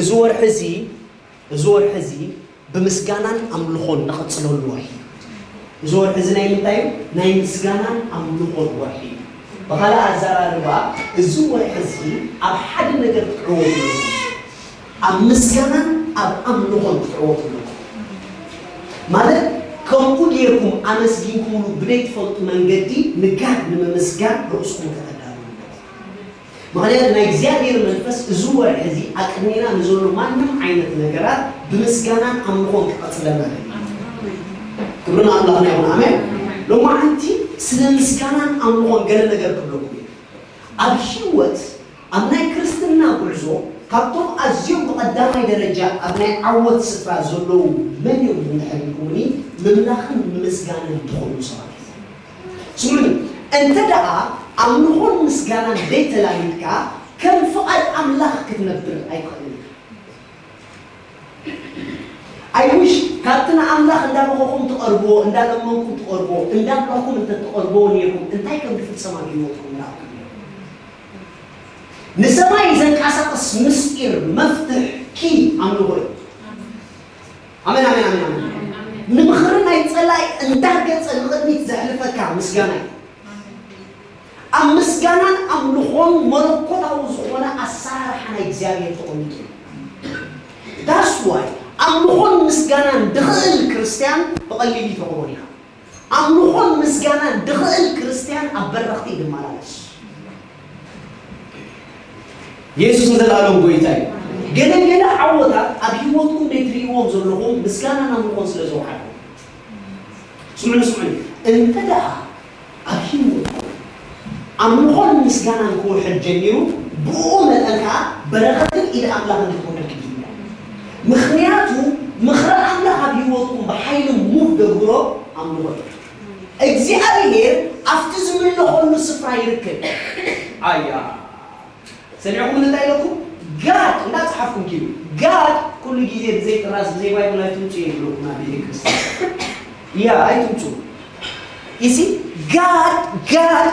እዚ ወርሒ እዚ፣ እዚ ወርሒ እዚ ብምስጋናን ኣምልኾን ንቐጽለሉ ወርሒ እዩ። እዚ ወርሒ እዚ ናይ ምንታይ እዩ? ናይ ምስጋናን ኣምልኾን ወርሒ እዩ። ብኻልእ ኣዘራርባ፣ እዚ ወርሒ እዚ ኣብ ሓደ ነገር ክትዕወቱ ኣለኩም። ኣብ ምስጋናን ኣብ ኣምልኾን ክትዕወቱ ኣለኩም። ማለት፣ ከምኡ ጌርኩም ኣመስጊንኩምሉ ብደይ ትፈልጡ መንገዲ ንጋድ ንምምስጋን ርእስኩም ከተዳልዉ ኣለኩም። ምኽንያቱ ናይ እግዚኣብሔር መንፈስ እዚ ወርሒ እዚ ኣቅድሜና ንዘሎ ማንም ዓይነት ነገራት ብምስጋናን ኣምልኾን ክቐጽለና ደልዩ። ክብሪ ንኣምላኽና ይኹን። ኣሜን። ሎማዓንቲ ስለ ምስጋናን ኣምልኾን ገለ ነገር ክብለኩም እየ። ኣብ ህይወት፣ ኣብ ናይ ክርስትና ጉዕዞ፣ ካብቶም ኣዝዮም ብቐዳማይ ደረጃ ኣብ ናይ ዓወት ስፍራ ዘለዉ መን እዮም እንድሕር ኢልኩምኒ፣ ምምላኽን ምምስጋንን ትኽእሉ ሰባት እዮም። ስምዑኒ፣ እንተ ደኣ ኣምልኾን ምስጋናን ዘይተላሚድካ፣ ከም ፍቓድ ኣምላኽ ክትነብር ኣይትኽእልን ኢኻ። I wish ካብቲ ንኣምላኽ እንዳበኸኹም ትቐርብዎ፣ እንዳለመንኩም ትቐርብዎ፣ እንዳምለኽኩም እንተ ትቐርብዎ ነይርኩም፣ እንታይ ከም ዝፍጸም ኣብ ህይወትኩም ምረኣኹም ነይሩ። ንሰማይ ዘንቀሳቕስ ምስጢር፣ መፍትሕ፣ ኪ ኣምልኾ እዩ። ኣሜን፣ ኣሜን፣ ኣሜን፣ ኣሜን። ንምኽሪ ናይ ጸላኢ እንዳርገጸ ንቕድሚት ዘሕልፈካ ምስጋና እዩ። ኣብ ምስጋናን ኣምልኾን መለኮታዊ ዝኾነ ኣሰራርሓ ናይ እግዚኣብሔር ተቐሚጡ እዩ። That's why ኣምልኾን ምስጋናን ድኽእል ክርስትያን ብቐሊሉ ይተቕቦን ኢኻ። ኣምልኾን ምስጋናን ድኽእል ክርስትያን ኣብ በረኽቲ ይመላለስ። የሱስ ንዘለኣለም ጎይታ እዩ። ገለ ገለ ዓወታት ኣብ ህይወትኩም ዘይትርእይዎም ዘለኹም ምስጋናን ኣምልኾን ስለ ዘውሓድኩም። ስምዑኒ፣ ስምዑኒ። እንተ ደኣ ኣብ ህይወትኩም ኣምልኾን ምስጋናን ክውሕድ ጀሚሩ፣ ብኡ መጠን ከኣ በረኸትን ኢድ ኣምላኽን ክትውሕድ ግድን እያ። ምኽንያቱ ምኽሪ ኣምላኽ ኣብ ህይወትኩም ብሓይሊ ሙቭ ዘግብሮ ኣምልኾ እዩ። እግዚኣብሔር ኣብቲ ዝምለኸሉ ስፍራ ይርከብ። ኣያ፣ ሰሚዕኩም እንታይ ኢለኩም? ጋድ እንዳጽሓፍኩም ኪዱ። ጋድ ኩሉ ግዜ ብዘይ ጥራዝ፣ ብዘይ ባይብል ኣይትምጹ ይብለኩም ኣብ ቤተ ክርስቲያን። ያ፣ ኣይትምጹ። ኢሲ፣ ጋድ፣ ጋድ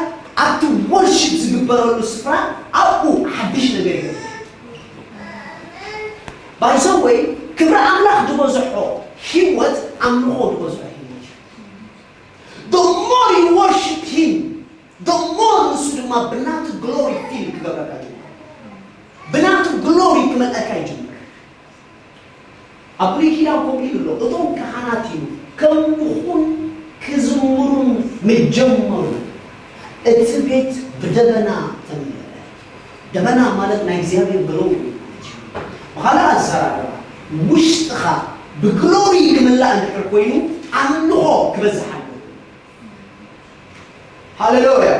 ኣብቲ ወርሺፕ ዝግበረሉ ስፍራ ኣብኡ ሓድሽ ነገር ይገብር። By the way፣ ክብሪ ኣምላኽ ዝበዝሖ ህይወት ኣምልኾ ዝበዝሖ ህይወት እዩ። The more you worship him, the more ንሱ ድማ ብናቱ ግሎሪ ፊል ክገብረካ ይጀምር። ብናቱ ግሎሪ ክመልአካ ይጀምር። ኣብ ብሉይ ኪዳን ከምኡ ኢሉ ኣሎ፣ እቶም ካህናት ኢሉ ከምልኹን ክዝምሩን ምጀመሩ፣ እቲ ቤት ብደበና ተመልአ። ደበና ማለት ናይ እግዚኣብሔር ግሎሪ ማለት እዩ። ብኻልእ ኣዘራርባ፣ ውሽጥኻ ብግሎሪ ክምላእ እንድሕር ኮይኑ፣ ኣምልኾ ክበዝሕ ኣለዎ። ሃሌሉያ።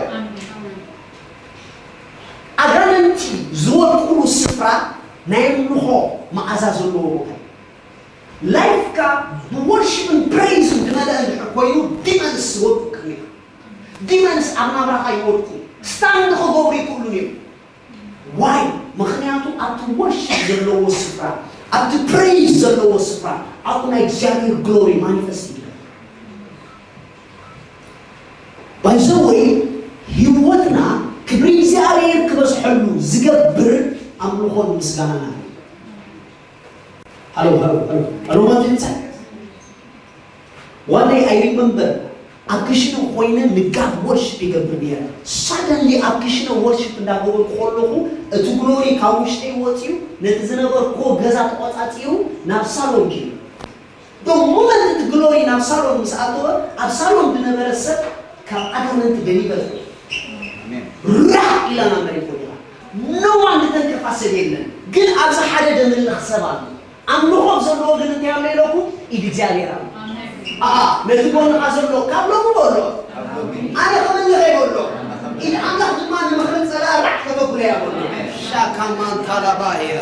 ኣጋንንቲ ዝወድቁሉ ስፍራ ናይ ኣምልኾ መዓዛ ዘለዎ ቦታ እዩ። ላይፍካ ብወርሺፕን ፕሬይዝን ዝመልአ እንድሕር ኮይኑ፣ ዲመንስ ይወድቁ ቅድሚኻ። ዲመንስ ኣብ ናብራኻ ይወድቁ። ስታንድ ክገብሩ ይክእሉን እዮም። ዋይ? ምኽንያቱ ኣብቲ ወርሺፕ ዘለዎ ስፍራ፣ ኣብቲ ፕሬይዝ ዘለዎ ስፍራ፣ ኣብኡ ናይ እግዚኣብሔር ግሎሪ ማኒፈስት ይግበር። By the way፣ ህይወትና ክብሪ እግዚኣብሔር ክበዝሐሉ ዝገብር ኣምልኾን ምስጋናን እዩ። ሃሎ፣ ሃሎ፣ ሃሎ። ሃሎ፣ ማን ይንሳ? One day I remember፣ ኣብ ክሽነ ኮይነ ንጋድ ወርሺፕ ይገብር ነይረ። ሳደንሊ ኣብ ክሽነ ወርሺፕ እንዳገበርኩ ከለኹ፣ እቲ ግሎሪ ካብ ውሽጠይ ወፂኡ፣ ነቲ ዝነበርኩዎ ገዛ ተቆፃፂሩ ናብ ሳሎን ከይዱ። The moment እቲ ግሎሪ ናብ ሳሎን ምስ ኣተወ፣ ኣብ ሳሎን ዝነበረ ሰብ ካብ ኣጋንንቲ ደሊቨር ኮይኑ። ኣሜን። ራዕ ኢላ ናብ መሬት ወዲቓ። No one ዝተንከፋ ሰብ የለን። ግን ኣብዚ ሓደ ደምልኽ ሰብ ኣሎ። ኣምልኾ ዘለዎ ግን እንታይ ኣሎ ኢለኩም? ኢድ እግዚኣብሔር ኣሎ። ኣሜን። ኣኣ፣ ነቲ ጎንኻ ዘሎ ካብ ሎሚ በሎ። ኣነ ከምልኸ ይበሎ። ኢድ ኣምላኽ ድማ ንምኽሪ ጸላኢ ራዕ ከተብሎ እያ በሎ። ሻካማን ታላባያ።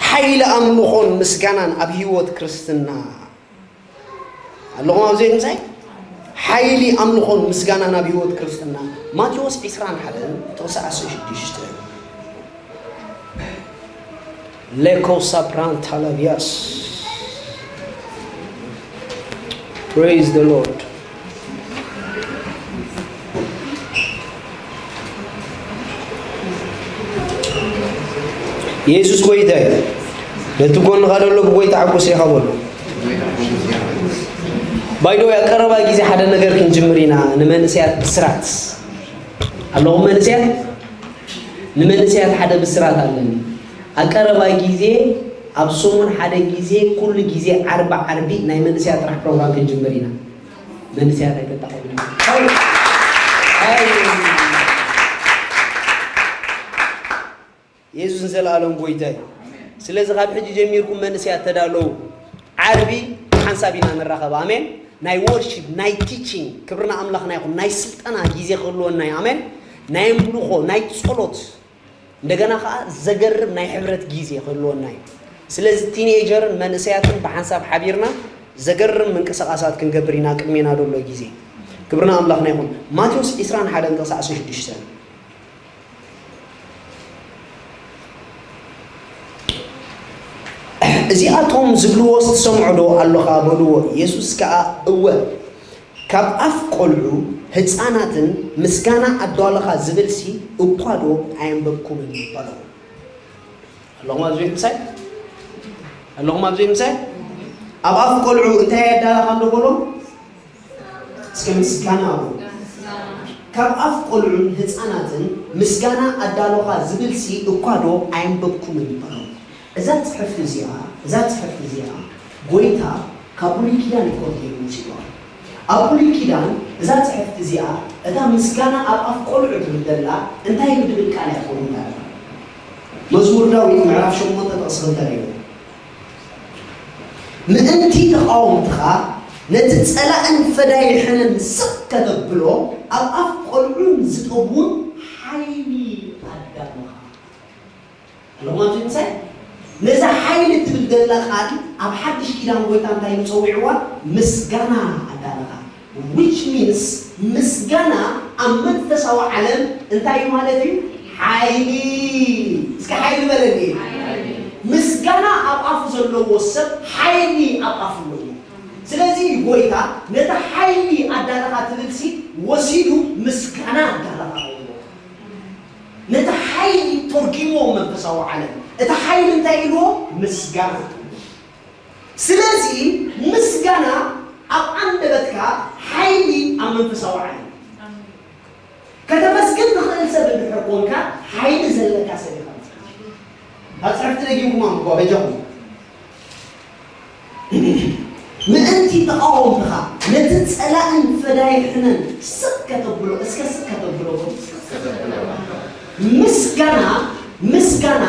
ሓይሊ ኣምልኾን ምስጋናን ኣብ ህይወት ክርስትና ኣለኹም ኣብዚ ምሳይ? ሓይሊ ኣምልኾን ምስጋናን ኣብ ህይወት ክርስትና። ማቴዎስ ዕስራን ሓደን ጥቕሲ ዓሰርተ ሽዱሽተ። ሌኮ ሳፕራን ታላቪያስ። Praise the Lord። የሱስ ጎይታ እዩ። ነቲ ጎንኻ ዘሎ ብጎይታ ሓጎስ ኢኻ በሎ። ባይዶ ኣብ ቀረባ ግዜ ሓደ ነገር ክንጅምር ኢና። ንመንእሰያት ብስራት ኣለኹም። መንእሰያት፣ ንመንእሰያት ሓደ ብስራት ኣለኒ። ኣብ ቀረባ ግዜ፣ ኣብ ሰሙን ሓደ ግዜ፣ ኩሉ ግዜ ዓርቢ ዓርቢ ናይ መንእሰያት ጥራሕ ፕሮግራም ክንጅምር ኢና። መንእሰያት ኣይተጣቐሙ። የሱስ ንዘለኣለም ጎይታ እዩ። ስለዚ ካብ ሕጂ ጀሚርኩም መንእሰያት ተዳለዉ። ዓርቢ ሓንሳብ ኢና ንራኸብ። ኣሜን። ናይ ወርሺፕ፣ ናይ ቲቺንግ፣ ክብርና ኣምላኽና ይኹን፣ ናይ ስልጠና ግዜ ክህልወና እዩ። ኣሜን። ናይ ኣምልኾ፣ ናይ ጸሎት፣ እንደገና ኸዓ ዘገርም ናይ ሕብረት ግዜ ክህልወና እዩ። ስለዚ ቲኔጀርን መንእሰያትን ብሓንሳብ ሓቢርና ዘገርም ምንቅስቓሳት ክንገብር ኢና ቅድሜና ዘሎ ግዜ። ክብርና ኣምላኽና ይኹን። ማቴዎስ ዕስራን ሓደን ክሳዕ ዕስራን ሽዱሽተን። እዚኣቶም ዝብልዎስ ትሰምዖ ዶ ኣሎኻ? በልዎ። የሱስ ከኣ፣ እወ፣ ካብ ኣፍ ቈልዑ ህጻናትን ምስጋና ኣዳለኻ ዝብልሲ እኳ ዶ ኣየንበብኩምን? በሎም። ኣለኹም ኣብዚ ቤት ምሳይ? ኣለኹም ኣብዚ ቤት ምሳይ? ኣብ ኣፍ ቈልዑ እንታይ ኣዳለኻ እንዶ በሎም? እስከ ምስጋና በሉ። ካብ ኣፍ ቈልዑን ህጻናትን ምስጋና ኣዳለኻ ዝብልሲ እኳ ዶ ኣየንበብኩምን? በሎም። እዛ ጽሕፍቲ እዚኣ፣ እዛ ጽሕፍቲ እዚኣ ጐይታ ካብ ብሉይ ኪዳን እዩ ኮፒ ገይሩ ወሲድዋ። ኣብ ብሉይ ኪዳን እዛ ጽሕፍቲ እዚኣ እታ ምስጋና ኣብ ኣፍ ቈልዑ ትብል ዘላ እንታይ እዩ ዝብል ቃል እያ ትኸውን ዘላ? መዝሙር ዳዊት ምዕራፍ ሸሞንተ ጥቕሲ ክልተ ርኢዎ። ምእንቲ ተቓወምትኻ ነቲ ጸላእን ፈዳይሕንን ስቕ ከተብሎ ኣብ ኣፍ ቈልዑን ዝጠብውን ሓይሊ ኣዳለኻ። ኣለኹም ኣብዚ ምሳይ? ነዛ ሓይሊ ትብል ዘላ ቃል ኣብ ሓድሽ ኪዳን ጎይታ እንታይ ኢሉ ጸዊዕዋ? ምስጋና ኣዳለኻ። Which means ምስጋና ኣብ መንፈሳዊ ዓለም እንታይ እዩ ማለት እዩ? ሓይሊ። እስከ ሓይሊ በለኒ። ምስጋና ኣብ ኣፉ ዘለዎ ሰብ ሓይሊ ኣብ ኣፉ ኣለዎ። ስለዚ እዩ ጎይታ ነቲ ሓይሊ ኣዳለኻ ትብልሲ ወሲዱ ምስጋና ኣዳለኻ ኣለዎ። ነቲ ሓይሊ ተርጒሞ መንፈሳዊ ዓለም። እቲ ሓይሊ እንታይ ኢልዎ? ምስጋና። ስለዚ ምስጋና ኣብ ኣንደበትካ ሓይሊ ኣብ መንፈሳዊ ዓለም። ከተመስግን ትኽእል ሰብ እንድሕር ኮንካ ሓይሊ ዘለካ ሰብ ኢኻ። ኣብ ጽሕፍቲ ደጊምኩም ኣንብቧ በጃኹም። ምእንቲ ተቓወምትኻ ነቲ ጸላእን ፈዳይሕንን ስቕ ከተብሎ፣ እስከ ስቕ ከተብሎ በሉ። ምስጋና፣ ምስጋና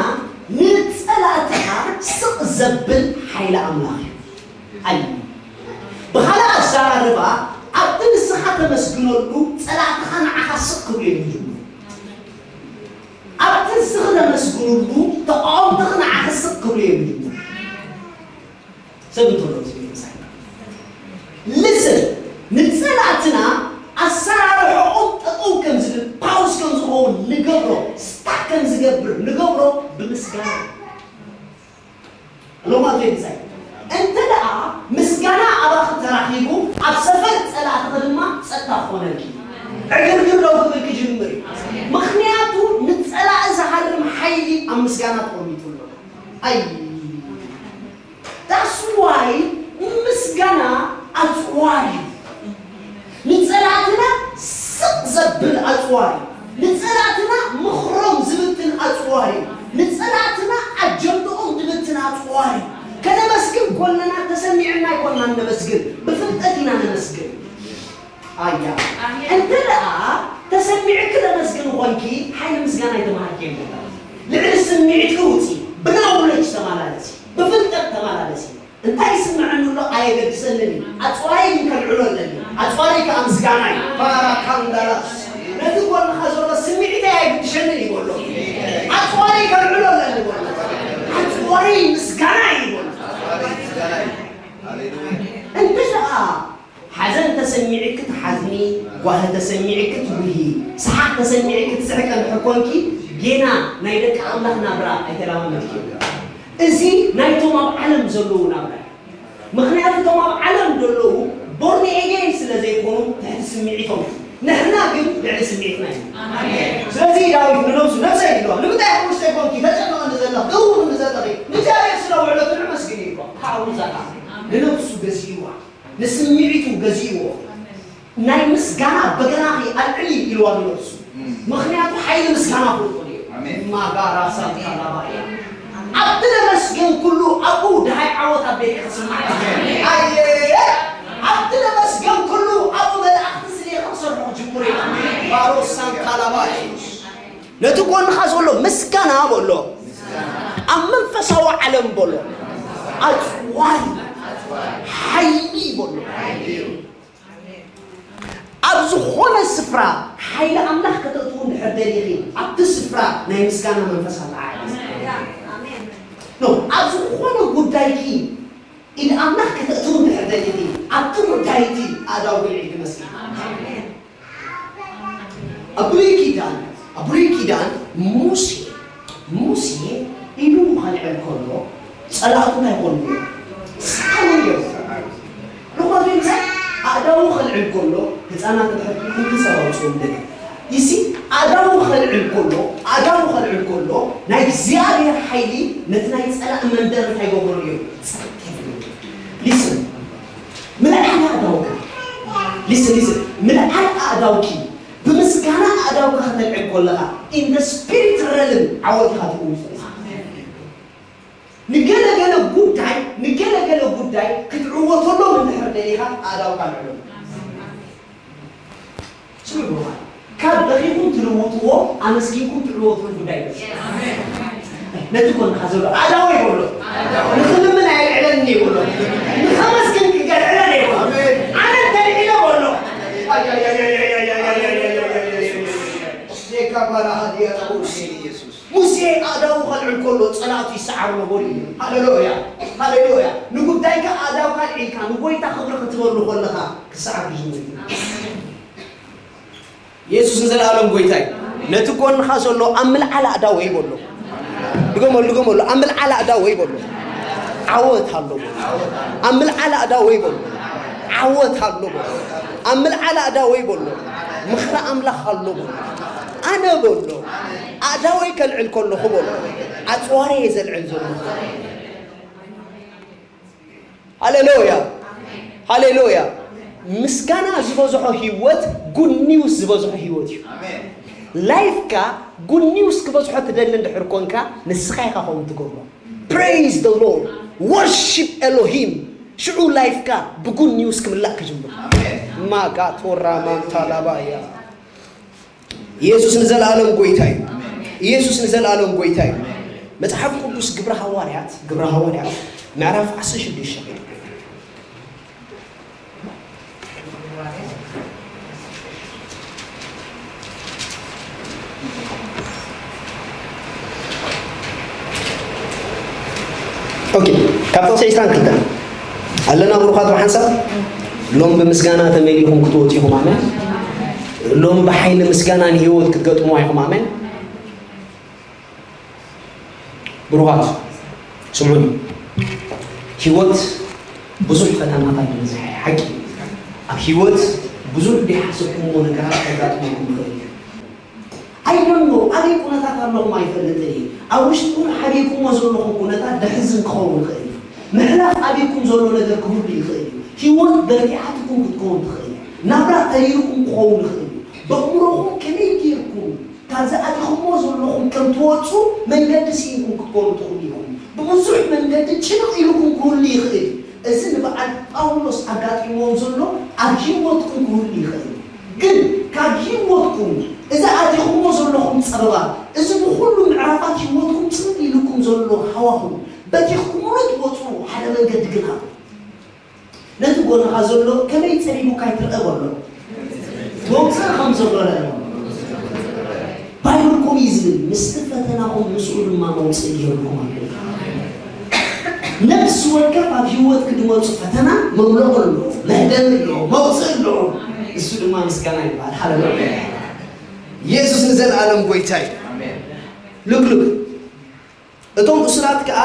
ንጸላእትኻ ስቕ ዘብል ሓይሊ ኣምላኽ እዩ። ኣይ፣ ብኻልእ ኣዘራርባ፣ ኣብቲ ንስኻ ተመስግነሉ ጸላእትኻ ንዓኻ ስቕ ክብሉ እዮም ዝጅምሩ። ኣብቲ ንስኺ ተመስግንሉ ተቓወምትኺ ንዓኺ ስቕ ክብሉ እዮም ዝጅምሩ። ሰብ እንተሎ እዚ ምሳይ ልስን ንጸላእትና ኣሰራርሖኦም ጠጠው ከም ዝብል ፓውዝ ከም ዝኸውን ንገብሮ፣ ስታክ ከም ዝገብር ንገብሮ ብምስጋና። ኣለኹም ኣብ ዘይምሳይ እንተ ደኣ ምስጋና ኣባኺ ተራኺቡ ኣብ ሰፈር ጸላእትኺ ድማ ጸጥታ ክኾነልኪ። ዕግርግር ደው ክብል ክጅምር እዩ። ምኽንያቱ ንጸላኢ ዝሃርም ሓይሊ ኣብ ምስጋና ተቐሚጡ ኣሎ። ኣይ፣ that's why ምስጋና ኣጽዋር እዩ። ንጸላእትና ስቕ ዘብል ኣጽዋር እዩ። ንጸላእትና ምኽሮም ዝብትን ኣጽዋር እዩ። ንጸላእትና ኣጀንድኦም ዝብትን ኣጽዋር እዩ። ከነመስግን ኮለና ተሰሚዕና ኣይኮንና ነመስግን፣ ብፍልጠት ኢና ነመስግን። ኣያ። ኣሜን። እንተ ደኣ ተሰሚዕኪ ተመስግን ኾንኪ፣ ሓይሊ ምስጋና ኣይተማሃርኪ የለን። ልዕሊ ስምዒትኪ ውጺ፣ ብናውለጅ ተመላለሲ፣ ብፍልጠት ተመላለሲ። እንታይ ይስምዐኒ ኣሎ ኣየገድሰንን እዩ። ኣጽዋረይ ግን ከልዕሎ ኣለኒ። ኣጽዋረይ ከኣ ምስጋና እዩ። ፓራካንዳላስ። ነቲ ጎንኻ ዘሎ ስምዒተይ ኣይግድሸንን እዩ በሎ። ኣጽዋረይ ከልዕሎ ኣለኒ በሎ። ኣጽዋረይ ምስጋና እዩ በሎ። እንተ ደኣ ሓዘን ተሰሚዕኪ ትሓዝኒ፣ ጓሂ ተሰሚዕኪ ትጉሂ፣ ሰሓቕ ተሰሚዕኪ ትስሕቂ እንድሕር ኮንኪ፣ ጌና ናይ ደቂ ኣምላኽ ናብራ ኣይተለማመድኪ። እዚ ናይቶም ኣብ ዓለም ዘለዉ ናብራ እዩ። ምኽንያቱ እቶም ኣብ ዓለም ዘለዉ ቦርን ኤጌን ስለ ዘይኮኑ ትሕቲ ስምዒቶም እዮም። ንሕና ግን ልዕሊ ስምዒትና ኢና። ስለዚ ዳዊት ንነብሱ፣ "ነብሰይ" ኢልዋ፣ "ንምንታይ ሓሙሽተ ኮንኪ ተጨንቐኒ ዘለኺ፣ ትእውኽኒ ዘለኺ? ንእግዚኣብሔር ስለ ውዕለቱ ነመስግን" ኢልዋ። ካብኡ ንዘላ ንነብሱ ገዚእዋ፣ ንስምዒቱ ገዚእዎ። ናይ ምስጋና በገናኺ ኣልዕሊ ኢልዋ ንነብሱ። ምኽንያቱ ሓይሊ ምስጋና ፍልጡ እዩ። ኣሜን። ማጋራ ሳንታ ላባያ። ኣብቲ ነመስገን ኩሉ ኣብኡ ደሃይ ዓወት ኣብ ቤት ክስማዕ። ኣየ፣ ኣብቲ ነመስገን ኩሉ ኣብኡ መላእኽቲ ስሌ ክሰርሑ ክጅምሩ እዮም። ባሮ ሳንታ ላባያ። ነቲ ጎንኻ ዘሎ ምስጋና በሎ። ኣብ መንፈሳዊ ዓለም በሎ። ኣጽዋሪ፣ ሓይሊ በሎ። ኣብ ዝኾነ ስፍራ ሓይሊ ኣምላኽ ከተእትዉ እንድሕር ደሊኺ፣ ኣብቲ ስፍራ ናይ ምስጋና መንፈስ ኣለዓዕሊ። ኖ፣ ኣብ ዝኾነ ጉዳይኪ ኢድ ኣምላኽ ከተእትዉ እንድሕር ደሊኺ፣ ኣብቲ ጉዳይቲ ኣእዳው ብልዒ ክመስል። ኣብ ብሉይ ኪዳን፣ ኣብ ብሉይ ኪዳን ሙሴ፣ ሙሴ ኢዱ ከልዕል ከሎ ጸላእቱ እንታይ ይኾኑ እዮም? ሰዓሩ እዮም። ንኾነ ምሳይ ኣእዳዉ ከልዕል ከሎ ህፃናት እንድሕር ክልተ ሰብ ኣውፅኦም ደለ። ይሲ ኣእዳዉ ከልዕል ከሎ፣ ኣእዳዉ ከልዕል ከሎ ናይ እግዚኣብሔር ሓይሊ ነቲ ናይ ጸላእ መንደር እንታይ ይገብሮ እዮም? ጸጥ ይብሉ። ሊስን ምልዓል ኣእዳውካ፣ ሊስን፣ ሊስን፣ ምልዓል ኣእዳውኪ፣ ብምስጋና ኣእዳውካ ከተልዕል ከለኻ፣ in the spirit realm ዓወትኻ ትእውጅ። ንገለገለ ጉዳይ፣ ንገለገለ ጉዳይ ክትዕወተሎም እንድሕር ደሊኻ ኣእዳውካ ኣልዕሎም። ስምዑ ብሩኻት፣ ካብ በኺኹም ትልውጥዎ ኣመስጊንኩም ትዕወትሉ ጉዳይ እዩ። ነቲ ጎንኻ ዘሎ ኣእዳወይ በሎ፣ ንኽልምን ኣየልዕለኒ በሎ፣ ንኸመስግን ክገልዕለን እየ በሎ። ኣነ እንተልዒለ በሎ። ዜካ ባራኻ ድያ ኢየሱስ። ሙሴ ኣእዳዉ ከልዕል ከሎ ጸላእቱ ይሰዓር ነበሩ እዩ። ሃሌሉያ፣ ሃሌሉያ። ንጉዳይካ ኣእዳውካ ኣልዒልካ ንጎይታ ክብሪ ክትበሉ ከለኻ ክሰዓር ክጅምር እዩ። የሱስ ንዘለኣለም ጎይታ እዩ። ነቲ ጎንኻ ዘሎ ኣብ ምልዓል ኣእዳወይ በሎ። ድገመሉ፣ ድገመሉ። ኣብ ምልዓል ኣእዳወይ በሎ። ዓወት ኣሎ በሎ። ኣብ ምልዓል ኣእዳወይ በሎ። ዓወት ኣሎ በሎ። ኣብ ምልዓል ኣእዳወይ በሎ። ምኽሪ ኣምላኽ ኣሎ በሎ። ኣነ በሎ። ኣእዳወይ ከልዕል ከለኹ በሎ። ኣጽዋረይ እየ ዘልዕል ዘለኹ። ሃሌሉያ፣ ሃሌሉያ። ምስጋና ዝበዝሖ ህይወት፣ ጉድ ኒውስ ዝበዝሖ ህይወት እዩ። ኣሜን። ላይፍካ ጉድ ኒውስ ክበዝሖ ትደሊ እንድሕር ኮንካ፣ ንስኻ ኢኻ ከምኡ ትገብሮ። Praise the Lord, worship Elohim። ሽዑ ላይፍካ ብጉድ ኒውስ ክምላእ ክጅምር። ኣሜን። ማጋ ቶራ ማንታ ላባያ። ኢየሱስ ንዘለኣለም ጎይታ እዩ። ኢየሱስ ንዘለኣለም ጎይታ እዩ። መጽሓፍ ቅዱስ ግብረ ሃዋርያት፣ ግብረ ሃዋርያት ምዕራፍ ዓሰርተ ሽዱሽተ ኦኬ፣ ካብ ጥቕሲ ዕስራን ክልተን ኣለና ብሩኻት ብሓንሳብ። ሎም ብምስጋና ተመሊእኹም ክትወፁ ኢኹም፣ ኣሜን። ሎም ብሓይሊ ምስጋና ንህይወት ክትገጥምዋ ኢኹም፣ ኣሜን። ብሩኻት ስምዑኒ፣ ህይወት ብዙሕ ፈተናታት ይበዝሕ፣ ሓቂ። ኣብ ህይወት ብዙሕ ዘይሓሰብኩምዎ ነገራት ከጋጥመኩም ይኽእል እዩ። I don't know፣ ኣበይ ኩነታት ኣለኹም ኣይፈልጥን እየ። ኣብ ውሽጥኩም ሓቢእኩምዎ ዘለኹም ኩነታት ዘሕዝን ክኸውን ይኽእል እዩ። ምሕላፍ ኣበይኩም ዘሎ ነገር ክህሉ ይኽእል እዩ። ህይወት በርቲዓትኩም ክትከውን ትኽእል እያ። ናብራ ተሪርኩም ክኸውን ይኽእል እዩ። በእምሮኹም ከመይ ጌርኩም ካብዚ ኣቲኹምዎ ዘለኹም ከም ትወፁ መንገዲ ስኢንኩም ክትኮኑ ትኽእሉ ኢኹም። ብብዙሕ መንገዲ ጭንቕ ኢልኩም ክህሉ ይኽእል እዩ። እዚ ንበዓል ጳውሎስ ኣጋጢምዎም ዘሎ ኣብ ህይወትኩም ክህሉ ይኽእል እዩ። ግን ካብ ህይወትኩም እዚ ኣቲኹምዎ ዘለኹም ጸበባ፣ እዚ ብኹሉ ምዕራፋት ህይወትኩም ጽምእ ኢልኩም ዘሎ ሃዋህው በቲኽኩምሉ ትወጹ ሓደ መንገዲ ግን ኣሎ። ነቲ ጎንኻ ዘሎ ከመይ ጸቢቡካ ይትረአ በሎ። መውጽኢ ከም ዘሎ ርአ። ባይብል ከምኡ እዩ ዝብል፣ ምስቲ ፈተናኹም ምስኡ ድማ መውጽኢ ገይሩልኩም ኣሎ። ነፍሲ ወከፍ ኣብ ህይወትኪ ዝመጹ ፈተና መምለቒ ኣለዎ፣ መህደሚ ኣለዎ፣ መውጽኢ ኣለዎ። እሱ ድማ ምስጋና ይበሃል። ሃሌሉያ። ኢየሱስ ንዘለኣለም ጎይታ እዩ። ሉክ ሉክ፣ እቶም እሱራት ከኣ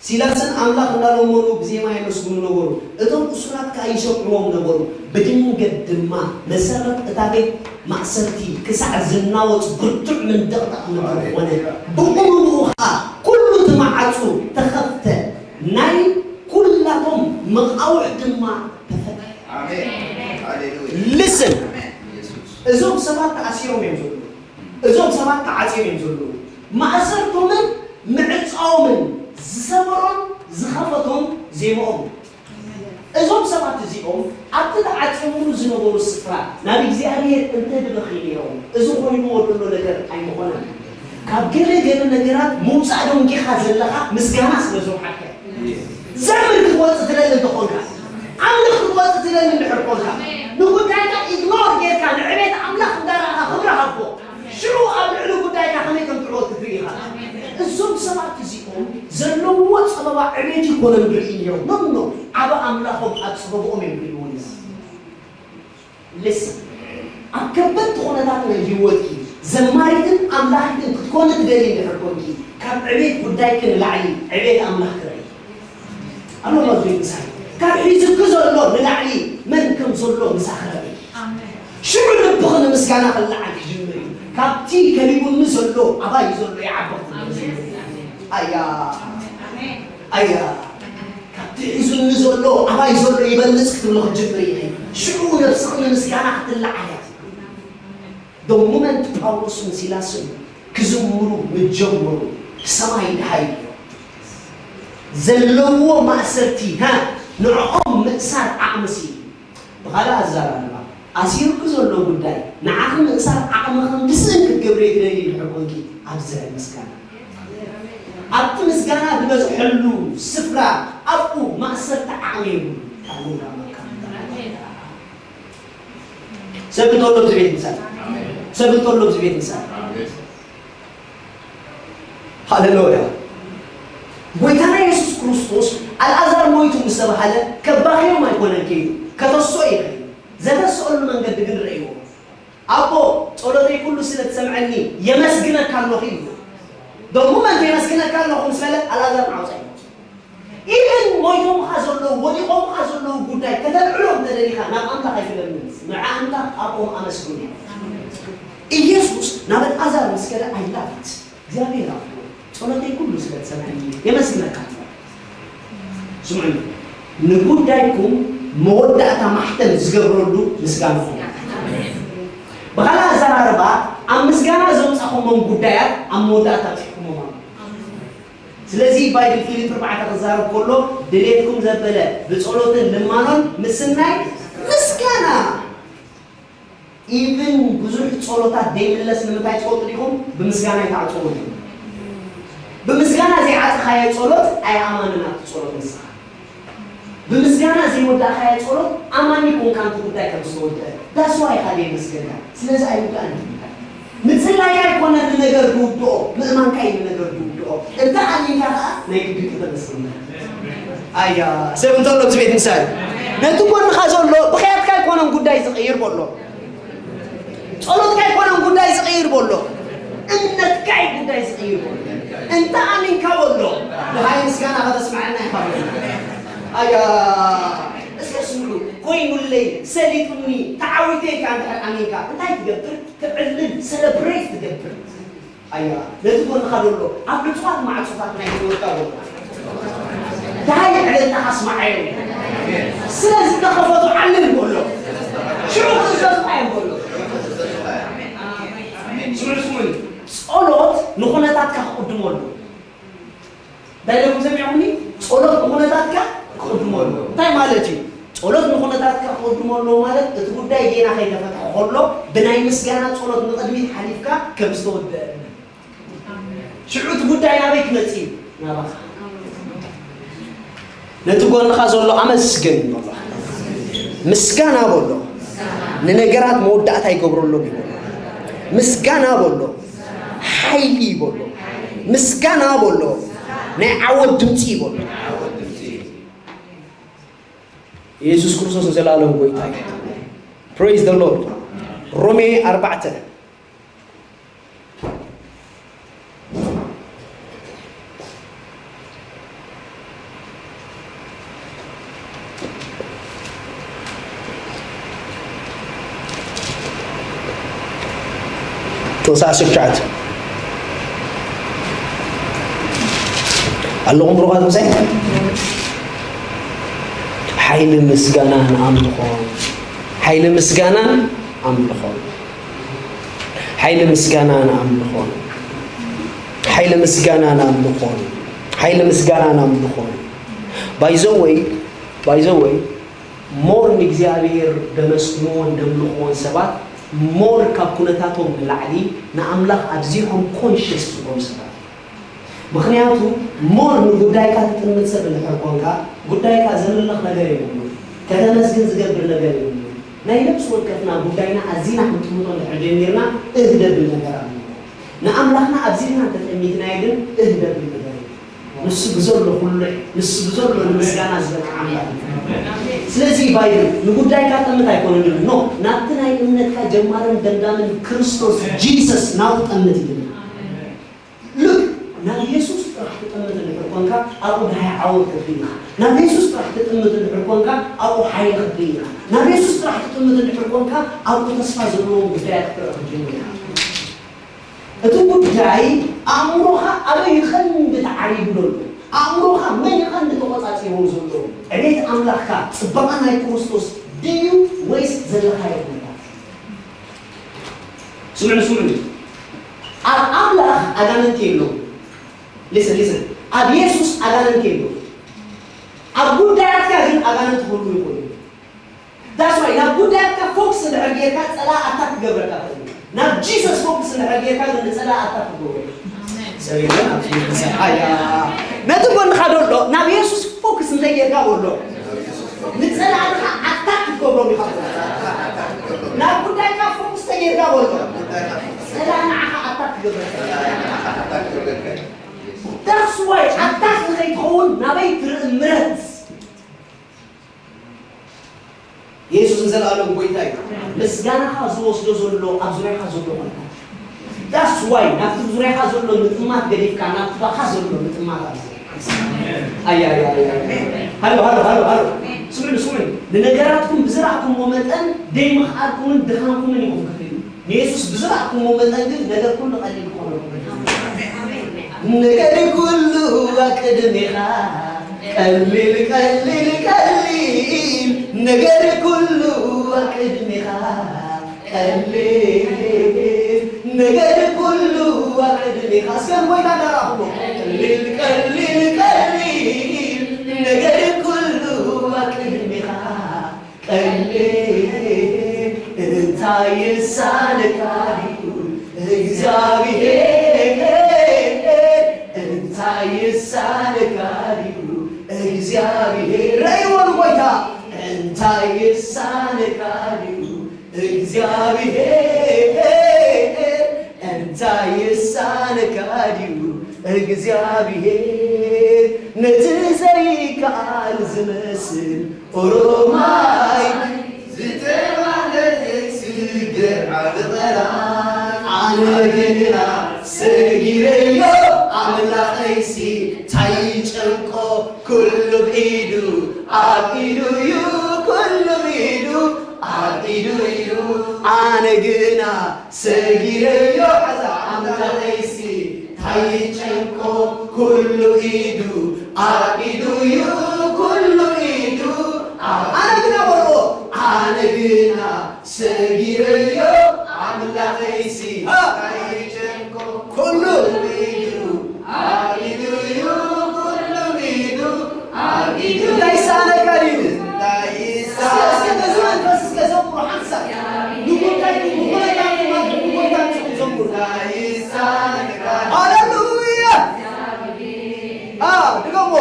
ሲላስን ኣምላኽ እናለመኑ ብዜማ የመስግኑ ነበሩ። እቶም እሱራት ከኣ ይሰምዕዎም ነበሩ። ብድንገት ድማ መሰረት እታ ቤት ማእሰርቲ ክሳዕ ዝናወጽ ብርቱዕ መንደቕ ተቐምጠ ኮነ። ብኡ ብኡ ኸኣ ኩሉ እቲ መዓጹ ተኸፍተ፣ ናይ ኩላቶም መቓውሕ ድማ ተፈትሐ። ኣሜን። ሃሌሉያ። Listen፣ ኣሜን። ኢየሱስ። እዞም ሰባት ተኣሲሮም እዮም ዘለዉ። እዞም ሰባት ተዓጽዮም እዮም ዘለዉ። ማእሰርቶምን ምዕጻዎምን ዝሰበሮን ዝኸፈቶን ዜማኦም። እዞም ሰባት እዚኦም ኣብቲ ተዓጽዮምሉ ዝነበሩ ስፍራ ናብ እግዚኣብሔር እንተድበኺ ነይሮም፣ እዚ ኮይንዎ ዘሎ ነገር ኣይምኾነን። ካብ ገለ ገለ ነገራት ምውጻእ ደንጊኻ ዘለኻ ምስጋና ስለ ዝወሓድካ። ዘምር ክትወጽእ ትደሊ እንተኾንካ፣ ኣምልኽ ክትወጽእ ትደሊ እንድሕር ኮንካ፣ ንጉዳይካ ኢግኖር ጌርካ ንዕቤት ኣምላኽ እንዳረኣኻ ክብሪ ሃቦ። ሽዑ ኣብ ልዕሊ ጉዳይካ ከመይ ከም ትዕወት ክትርኢ ኢኻ። እዞም ሰባት እዚኦም ዘለውዎ ጸበባ ዕቤት ይኮነን ዝርኢ ነይሮም። ኖ፣ ኖ፣ ኖ። ዓቢ ኣምላኾም ኣብ ጸበብኦም እዮም ዝርእይዎ ነይሮም። Listen፣ ኣብ ከበድቲ ኩነታት ናይ ህይወትኪ ዘማሪትን ኣምላኺትን ክትኮኒ ትደሊ እንድሕር ኮንኪ፣ ካብ ዕቤት ጉዳይኪ ንላዕሊ ዕቤት ኣምላኽ ክርኢ። ኣሎ ኣብዚ ምሳሌ ካብ ሒዙኪ ዘሎ ንላዕሊ መን ከም ዘሎ ምሳኺ ርኣይ። ኣሜን። ሽዑ ልብኺ ንምስጋና ክለዓል ክጅምር እዩ። ካብቲ ከቢቡኒ ዘሎ ኣባይ ዘሎ ይዓቢ ክብሎ ኣሜን። ዝብል። ኣያ ኣሜን። ኣያ ካብቲ ሒዙኒ ዘሎ ኣባይ ዘሎ ይበልጽ ክትብሎ ክትጅምር ኢኺ። ሽዑ ነብስኺ ንምስጋና ክትለዓል እያ። The moment ጳውሎስን ሲላስን ክዝምሩ ምስ ጀመሩ ሰማይ ደሃዩ። ዘለዎ ማእሰርቲ፣ ሃ፣ ንዕኦም ምእሳር ዓቕሚ ስኢኑ። ብኻልእ ኣዘራርባ፣ ኣሲሩኪ ዘሎ ጉዳይ ንዓኺ ምእሳር ዓቕሚ ከም ዝስእን ክትገብርዮ ትደልዪ እንድሕር ኮንኪ፣ ኣብዚ ምስጋና። ኣብቲ ምስጋና ዝበዝሐሉ ስፍራ ኣብኡ ማእሰርቲ ዓቕሚ የብሉን። ሰብ እንተሎ ኣብዚ ቤት ምሳሌ፣ ሰብ እንተሎ ኣብዚ ቤት ምሳሌ። ሃሌሉያ። ጎይታና የሱስ ክርስቶስ ኣልኣዛር ሞይቱ ምስ ተባሃለ ከባኽዮም ኣይኮነን ከይዱ፣ ከተስኦ እዩ ከይዱ። ዘተስኦሉ መንገዲ ግን ረእይዎ። ኣቦ፣ ጸሎተይ ኩሉ ስለ ትሰምዐኒ የመስግነካ ኣለኹ ኢሉ። ደሞ መን የመስግነካ ኣለኹ ምስ በለ ኣልኣዛር ንዓውጻ እዩ። ኢቨን ሞይቶምኻ ዘለዉ፣ ወዲቖምኻ ዘለዉ ጉዳይ ከተልዕሎ እንተደሊኻ ናብ ኣምላኽ ኣይትለምን። ንዓ ኣምላኽ ኣብኦም ኣመስግኑ። ኢየሱስ ናብ ኣልኣዛር ምስ ከደ፣ "I love it። እግዚኣብሔር ኣቦ፣ ጸሎተይ ኩሉ ስለ ትሰምዐኒ የመስግነካ ኣለኹ።" ስምዑኒ፣ ንጉዳይኩም መወዳእታ ማሕተም ዝገብረሉ ምስጋናኹም። ብኻልእ ኣዘራርባ፣ ኣብ ምስጋና ዘምጻኹሞም ጉዳያት ኣብ መወዳእታ ኣብጺሕኩሞም ኣለኹም። ስለዚ ባይብል ፊልፕ ኣርባዕተ ክዛረብ ከሎ፣ ድሌትኩም ዘበለ ብጸሎትን ልማኖን ምስናይ ምስጋና። ኢቭን ብዙሕ ጸሎታት ዘይምለስ ንምንታይ ትፈልጡ ዲኹም? ብምስጋና ይተዓጽዎ እዩ። ብምስጋና ዘይዓጽኻዮ ጸሎት ኣይኣማንን ኣብቲ ጸሎት ንስኻ። ብምስጋና ዘይወዳእካዮ ጸሎት ኣማኒ ኮንካ ነቲ ጉዳይ ከም ዝተወድአ። ዳስ ዋይ ኢኻ ዘይመስገንካ። ስለዚ ኣይውዳእን እዩ። ምጽላይካ ኣይኮነን ንነገር ዝውድኦ፣ ምእማንካ እዩ ንነገር ዝውድኦ። እንተ ኣሚንካ ከኣ ናይ ግድን ከተመስግን። ኣያ፣ ሰብ እንተሎ ኣብዚ ቤት ምሳሌ። ነቲ ጎንኻ ዘሎ ብኽያትካ ኣይኮነን ጉዳይ ዝቕይር በሎ። ጸሎትካ ኣይኮነን ጉዳይ ዝቕይር በሎ። እምነትካ እዩ ጉዳይ ዝቕይር በሎ። እንተ ኣሚንካ በሎ፣ ብሃይ ምስጋና ከተስምዓና ኢኻ በሎ። ኣያ፣ እስከ ስምዑ፣ ኮይኑለይ፣ ሰሊጡኒ፣ ተዓዊተ ኢልካ እንድሕር ኣሚንካ፣ እንታይ ትገብር? ትዕልል፣ ሰለብሬት ትገብር። ኣያ፣ ነቲ ጎንኻ ዘሎ ኣብ ዕጹዋት ማዕጾታት ናይ ህይወትካ በሎ። ደሃይ ዕለልታኻ ኣስምዓዮ። ስለ ዝተኸፈቱ ዓልል በሎ። ሽዑ ክእዘዙኻ እዮም በሎ። ስምዑ፣ ስምዑኒ። ጸሎት ንኹነታትካ ክቕድመሉ። እንታይ ኢለኩም ሰሚዕኩምኒ? ጸሎት ንኹነታትካ ክቕድመሉ። እንታይ ማለት እዩ? ጸሎት ንኹነታትካ ክቕድመሉ ማለት እቲ ጉዳይ ጌና ከይተፈትሐ ከሎ ብናይ ምስጋና ጸሎት ንቕድሚት ሓሊፍካ ከም ዝተወደአ እምነት። ሽዑ እቲ ጉዳይ ናበይ ክመጽእ እዩ? ናባኻ። ነቲ ጎንኻ ዘሎ ኣመስግን በሎ። ምስጋና በሎ። ንነገራት መወዳእታ ይገብረሎም እዩ በሎ። ምስጋና በሎ። ሓይሊ ይበሎ። ምስጋና በሎ። ናይ ዓወት ድምፂ ይበሎ። ኢየሱስ ክርስቶስ ንዘለኣለም ጎይታ እዩ። Praise the Lord። ሮሜ ኣርባዕተ። ስልሳ ዓሰርተ ትሽዓተ ኣለኹም ብሩኻት ምሳይ። ሓይሊ ምስጋናን ኣምልኾን፣ ሓይሊ ምስጋናን ኣምልኾን፣ ሓይሊ ምስጋናን ኣምልኾን፣ ሓይሊ ምስጋናን ኣምልኾን፣ ሓይሊ ምስጋናን ኣምልኾን። ባይዘወይ ባይዘወይ ሞር ንእግዚኣብሔር ደመስግንዎን ደምልኽዎን ሰባት ሞር ካብ ኩነታቶም ንላዕሊ ንኣምላኽ ኣብዚሖም ኮንሽስ ዝኾኑ ሰባት። ምኽንያቱ ሞር ንጉዳይካ ትጥምት ሰብ እንድሕር ኮንካ፣ ጉዳይካ ዘምልኽ ነገር የብሉ፣ ከተመስግን ዝገብር ነገር የብሉ። ናይ ነብሲ ወከፍና ጉዳይና ኣዚና ክንጥምቶ እንድሕር ጀሚርና እህ ደብል ነገር ኣሎ። ንኣምላኽና ኣብዚና እንተጠሚትናዮ ግን እህ ደብል ነገር የብሉ። ንሱ ብዘሎ ኩሉ፣ ንሱ ብዘሎ ንምስጋና ዝበቅዓ ኣምላኽ እዩ። ስለዚ ባይብል ንጉዳይካ ጠምት ኣይኮነን ድብል። ኖ፣ ናብቲ ናይ እምነትካ ጀማርን ደምዳምን ክርስቶስ ጂሰስ ናብኡ ጠምት እዩ ድብል። ሉክ፣ ናብ የሱስ ጥራሕ ትጥምት እንድሕር ኮንካ፣ ኣብኡ ናይ ዓወት ክትርኢ ኢኻ። ናብ የሱስ ጥራሕ ትጥምት እንድሕር ኮንካ፣ ኣብኡ ሓይሊ ክትርኢ ኢኻ። ናብ የሱስ ጥራሕ ትጥምት እንድሕር ኮንካ፣ ኣብኡ ተስፋ ዘለዎም ጉዳያት ክትርኢ ክትጅምር ኢኻ። እቲ ጉዳይ ኣእምሮኻ ኣበይ ቀንዲ ተዓሪጉ ዘሎ? ኣእምሮኻ መን ቀንዲ ተቖጻጺርዎ ዘሎ? ዕቤት ኣምላኽካ፣ ጽባቐ ናይ ክርስቶስ ድዩ ወይስ ዘለኻዮ ኩነታት? ስምዑኒ፣ ስምዑኒ። ኣብ ኣምላኽ ኣጋንንቲ የለዉ። ሊስን፣ ሊስን። ኣብ የሱስ ኣጋንንቲ የለዉ። ኣብ ጉዳያትካ ግን ኣጋንንቲ ክህልዉ ይኽእሉ። That's why ናብ ጉዳያትካ ፎክስ እንድሕር ጌርካ ጸላ ኣታክ ክገብረካ ይኽእል እዩ። ናብ ጂሰስ ፎክስ እንድሕር ጌርካ ግን ንጸላ ኣታክ ክገብሮ እዩ። ኣሜን። ሰሪና ኣብ ፊልም ሰሓያ። ነቲ ጎንኻ ደሎ ናብ የሱስ ፎክስ እንተጌርካ በሎ። ንጸላእትኻ ኣታክ ክትገብሮም ኢኻ። ናብ ጉዳይካ ፎክስ ተጌርካ በሎ። ጸላእ ንዓኻ ኣታክ ክገብረካ። That's why ኣታክ ንኸይትኸውን ናበይ ትርኢ ምረጽ። የሱስ ንዘለኣለም ጎይታ እዩ። ምስጋናኻ ዝወስዶ ዘሎ ኣብ ዙርያኻ ዘሎ ኩነታት። That's why ናብቲ ዙርያኻ ዘሎ ምጥማት ገዲፍካ ናብቲ ባኻ ዘሎ ምጥማት ኣብዚ። ኣያ፣ ኣያ፣ ኣያ፣ ኣያ። ሃሎ፣ ሃሎ፣ ሃሎ፣ ሃሎ። ስምዑኒ፣ ስምዑኒ። ንነገራትኩም ብዝረኣኩምዎ መጠን ደይምኽኣልኩምን ድኻምኩምን ኢኹም ክትርእዩ። ንየሱስ ብዝረኣኩምዎ መጠን ግን ነገር ኩሉ ቀሊል ክኾነልኩም። ነገር ኩሉ ኣብ ቅድሜኻ ቀሊል፣ ቀሊል፣ ቀሊል። ነገር ኩሉ ኣብ ቅድሜኻ ቀሊል። ነገር ኩሉ ኣብ ቅድሜኻ። እስከ ንጎይታ እንዳረኣኹሞ። ቀሊል፣ ቀሊል፣ ቀሊል። ነገር ኩሉ ኣብ ቅድሜኻ ቀሊል። እንታይ ይሳነካ ድዩ እግዚኣብሔር? እንታይ ይሳነካ ድዩ እግዚኣብሔር? ረእይዎ ንጎይታ። እንታይ ይሳነካ ድዩ እግዚኣብሔር? እንታይ ይሳነካ ድዩ እግዚኣብሔር? ነቲ ዘይከኣል ዝመስል ኦሮማይ ዝተባህለ ዘይስገር ዓቢ ጠላት። ኣነ ግና ሰጊረዮ ኣምላኸይሲ ታይ ይጨንቆ? ኩሉ ብኢዱ ኣብ ኢዱ እዩ፣ ኩሉ ብኢዱ ኣብ ኢዱ እዩ። ኣነ ግና ሰጊረዮ ሓዛ ኣምላኸይሲ ታይ ይጨንቆ? ኩሉ ኢዱ ኣብ ኢዱ እዩ፣ ኩሉ ኢዱ ኣብ ኣነ ግና በልዎ፣ ኣነ ግና ሰጊረዮ ኣምላኸይሲ ታይ ይጨንቆ? ኩሉ ኢዱ ኣብ ኢዱ እዩ፣ ኩሉ ኢዱ ኣብ ኢዱ። እንታይ ይሳነካ ድዩ? እንታይ እስከ፣ እስከ በዚ መንፈስ እስከ ዘምሩ ሓንሳብ። ንጉዳይ፣ ንጉዳይ፣ ንጉዳይ ዘምሩ። እንታይ ይሳነካ? ሃሌሉያ። ኣዎ፣ ድገምዎ።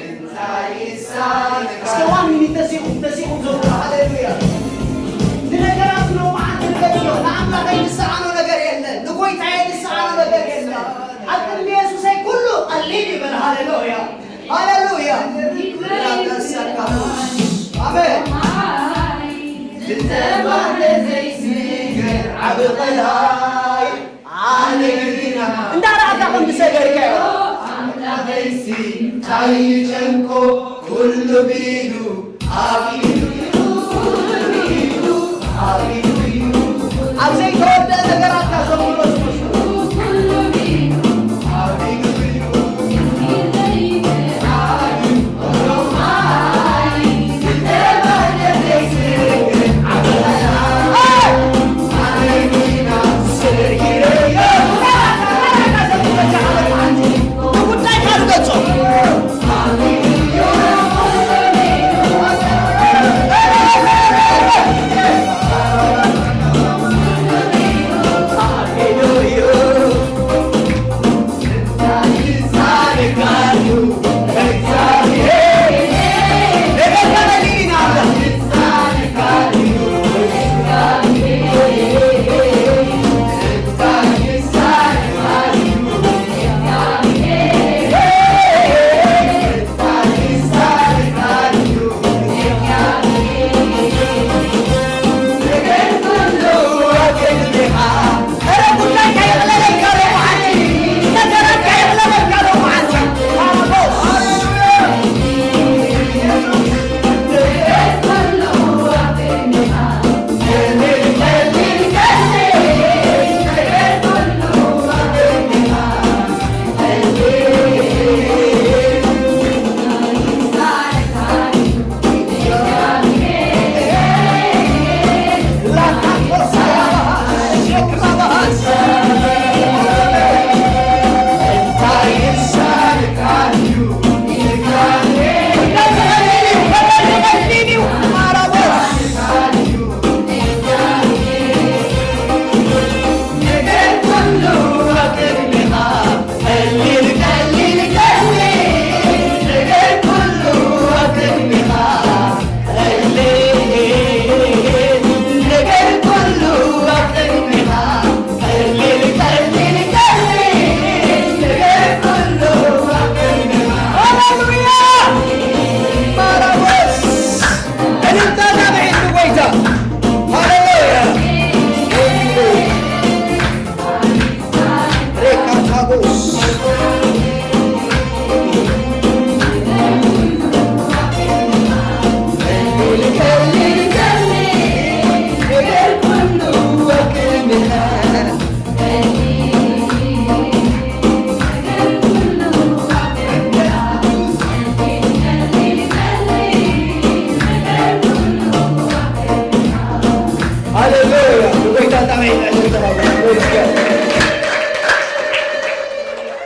እንታይ ይሳነካ? እስከ ዋን ሚኒት ተሲኹም፣ ተሲኹም ዘምሩ። ሃሌሉያ። ንነገራት ሎማዓንቲ ንገድዮ። ንኣምላኸይ ዝሰኣኖ ነገር የለን። ንጎይታዬ ዝሰኣኖ ነገር የለን። ኣብ ቅድሚ የሱሰይ ኩሉ ቀሊል ይበል። ሃሌሉያ። ሃሌሉያ። ኣሜን። ዝተባህለ ዘይስገር ዓቢ ቀላይ። ኣነ ግና እንዳረኣካ ከም ዝሰገርካዮ ኣምላኸይሲ ታይ ይጨንቆ? ኩሉ ብኢዱ ኣብ ኢዱ እዩ፣ ኩሉ ብኢዱ ኣብ ኢዱ እዩ። ኣብ ዘይተወደአ ነገራትካ ዘምሮ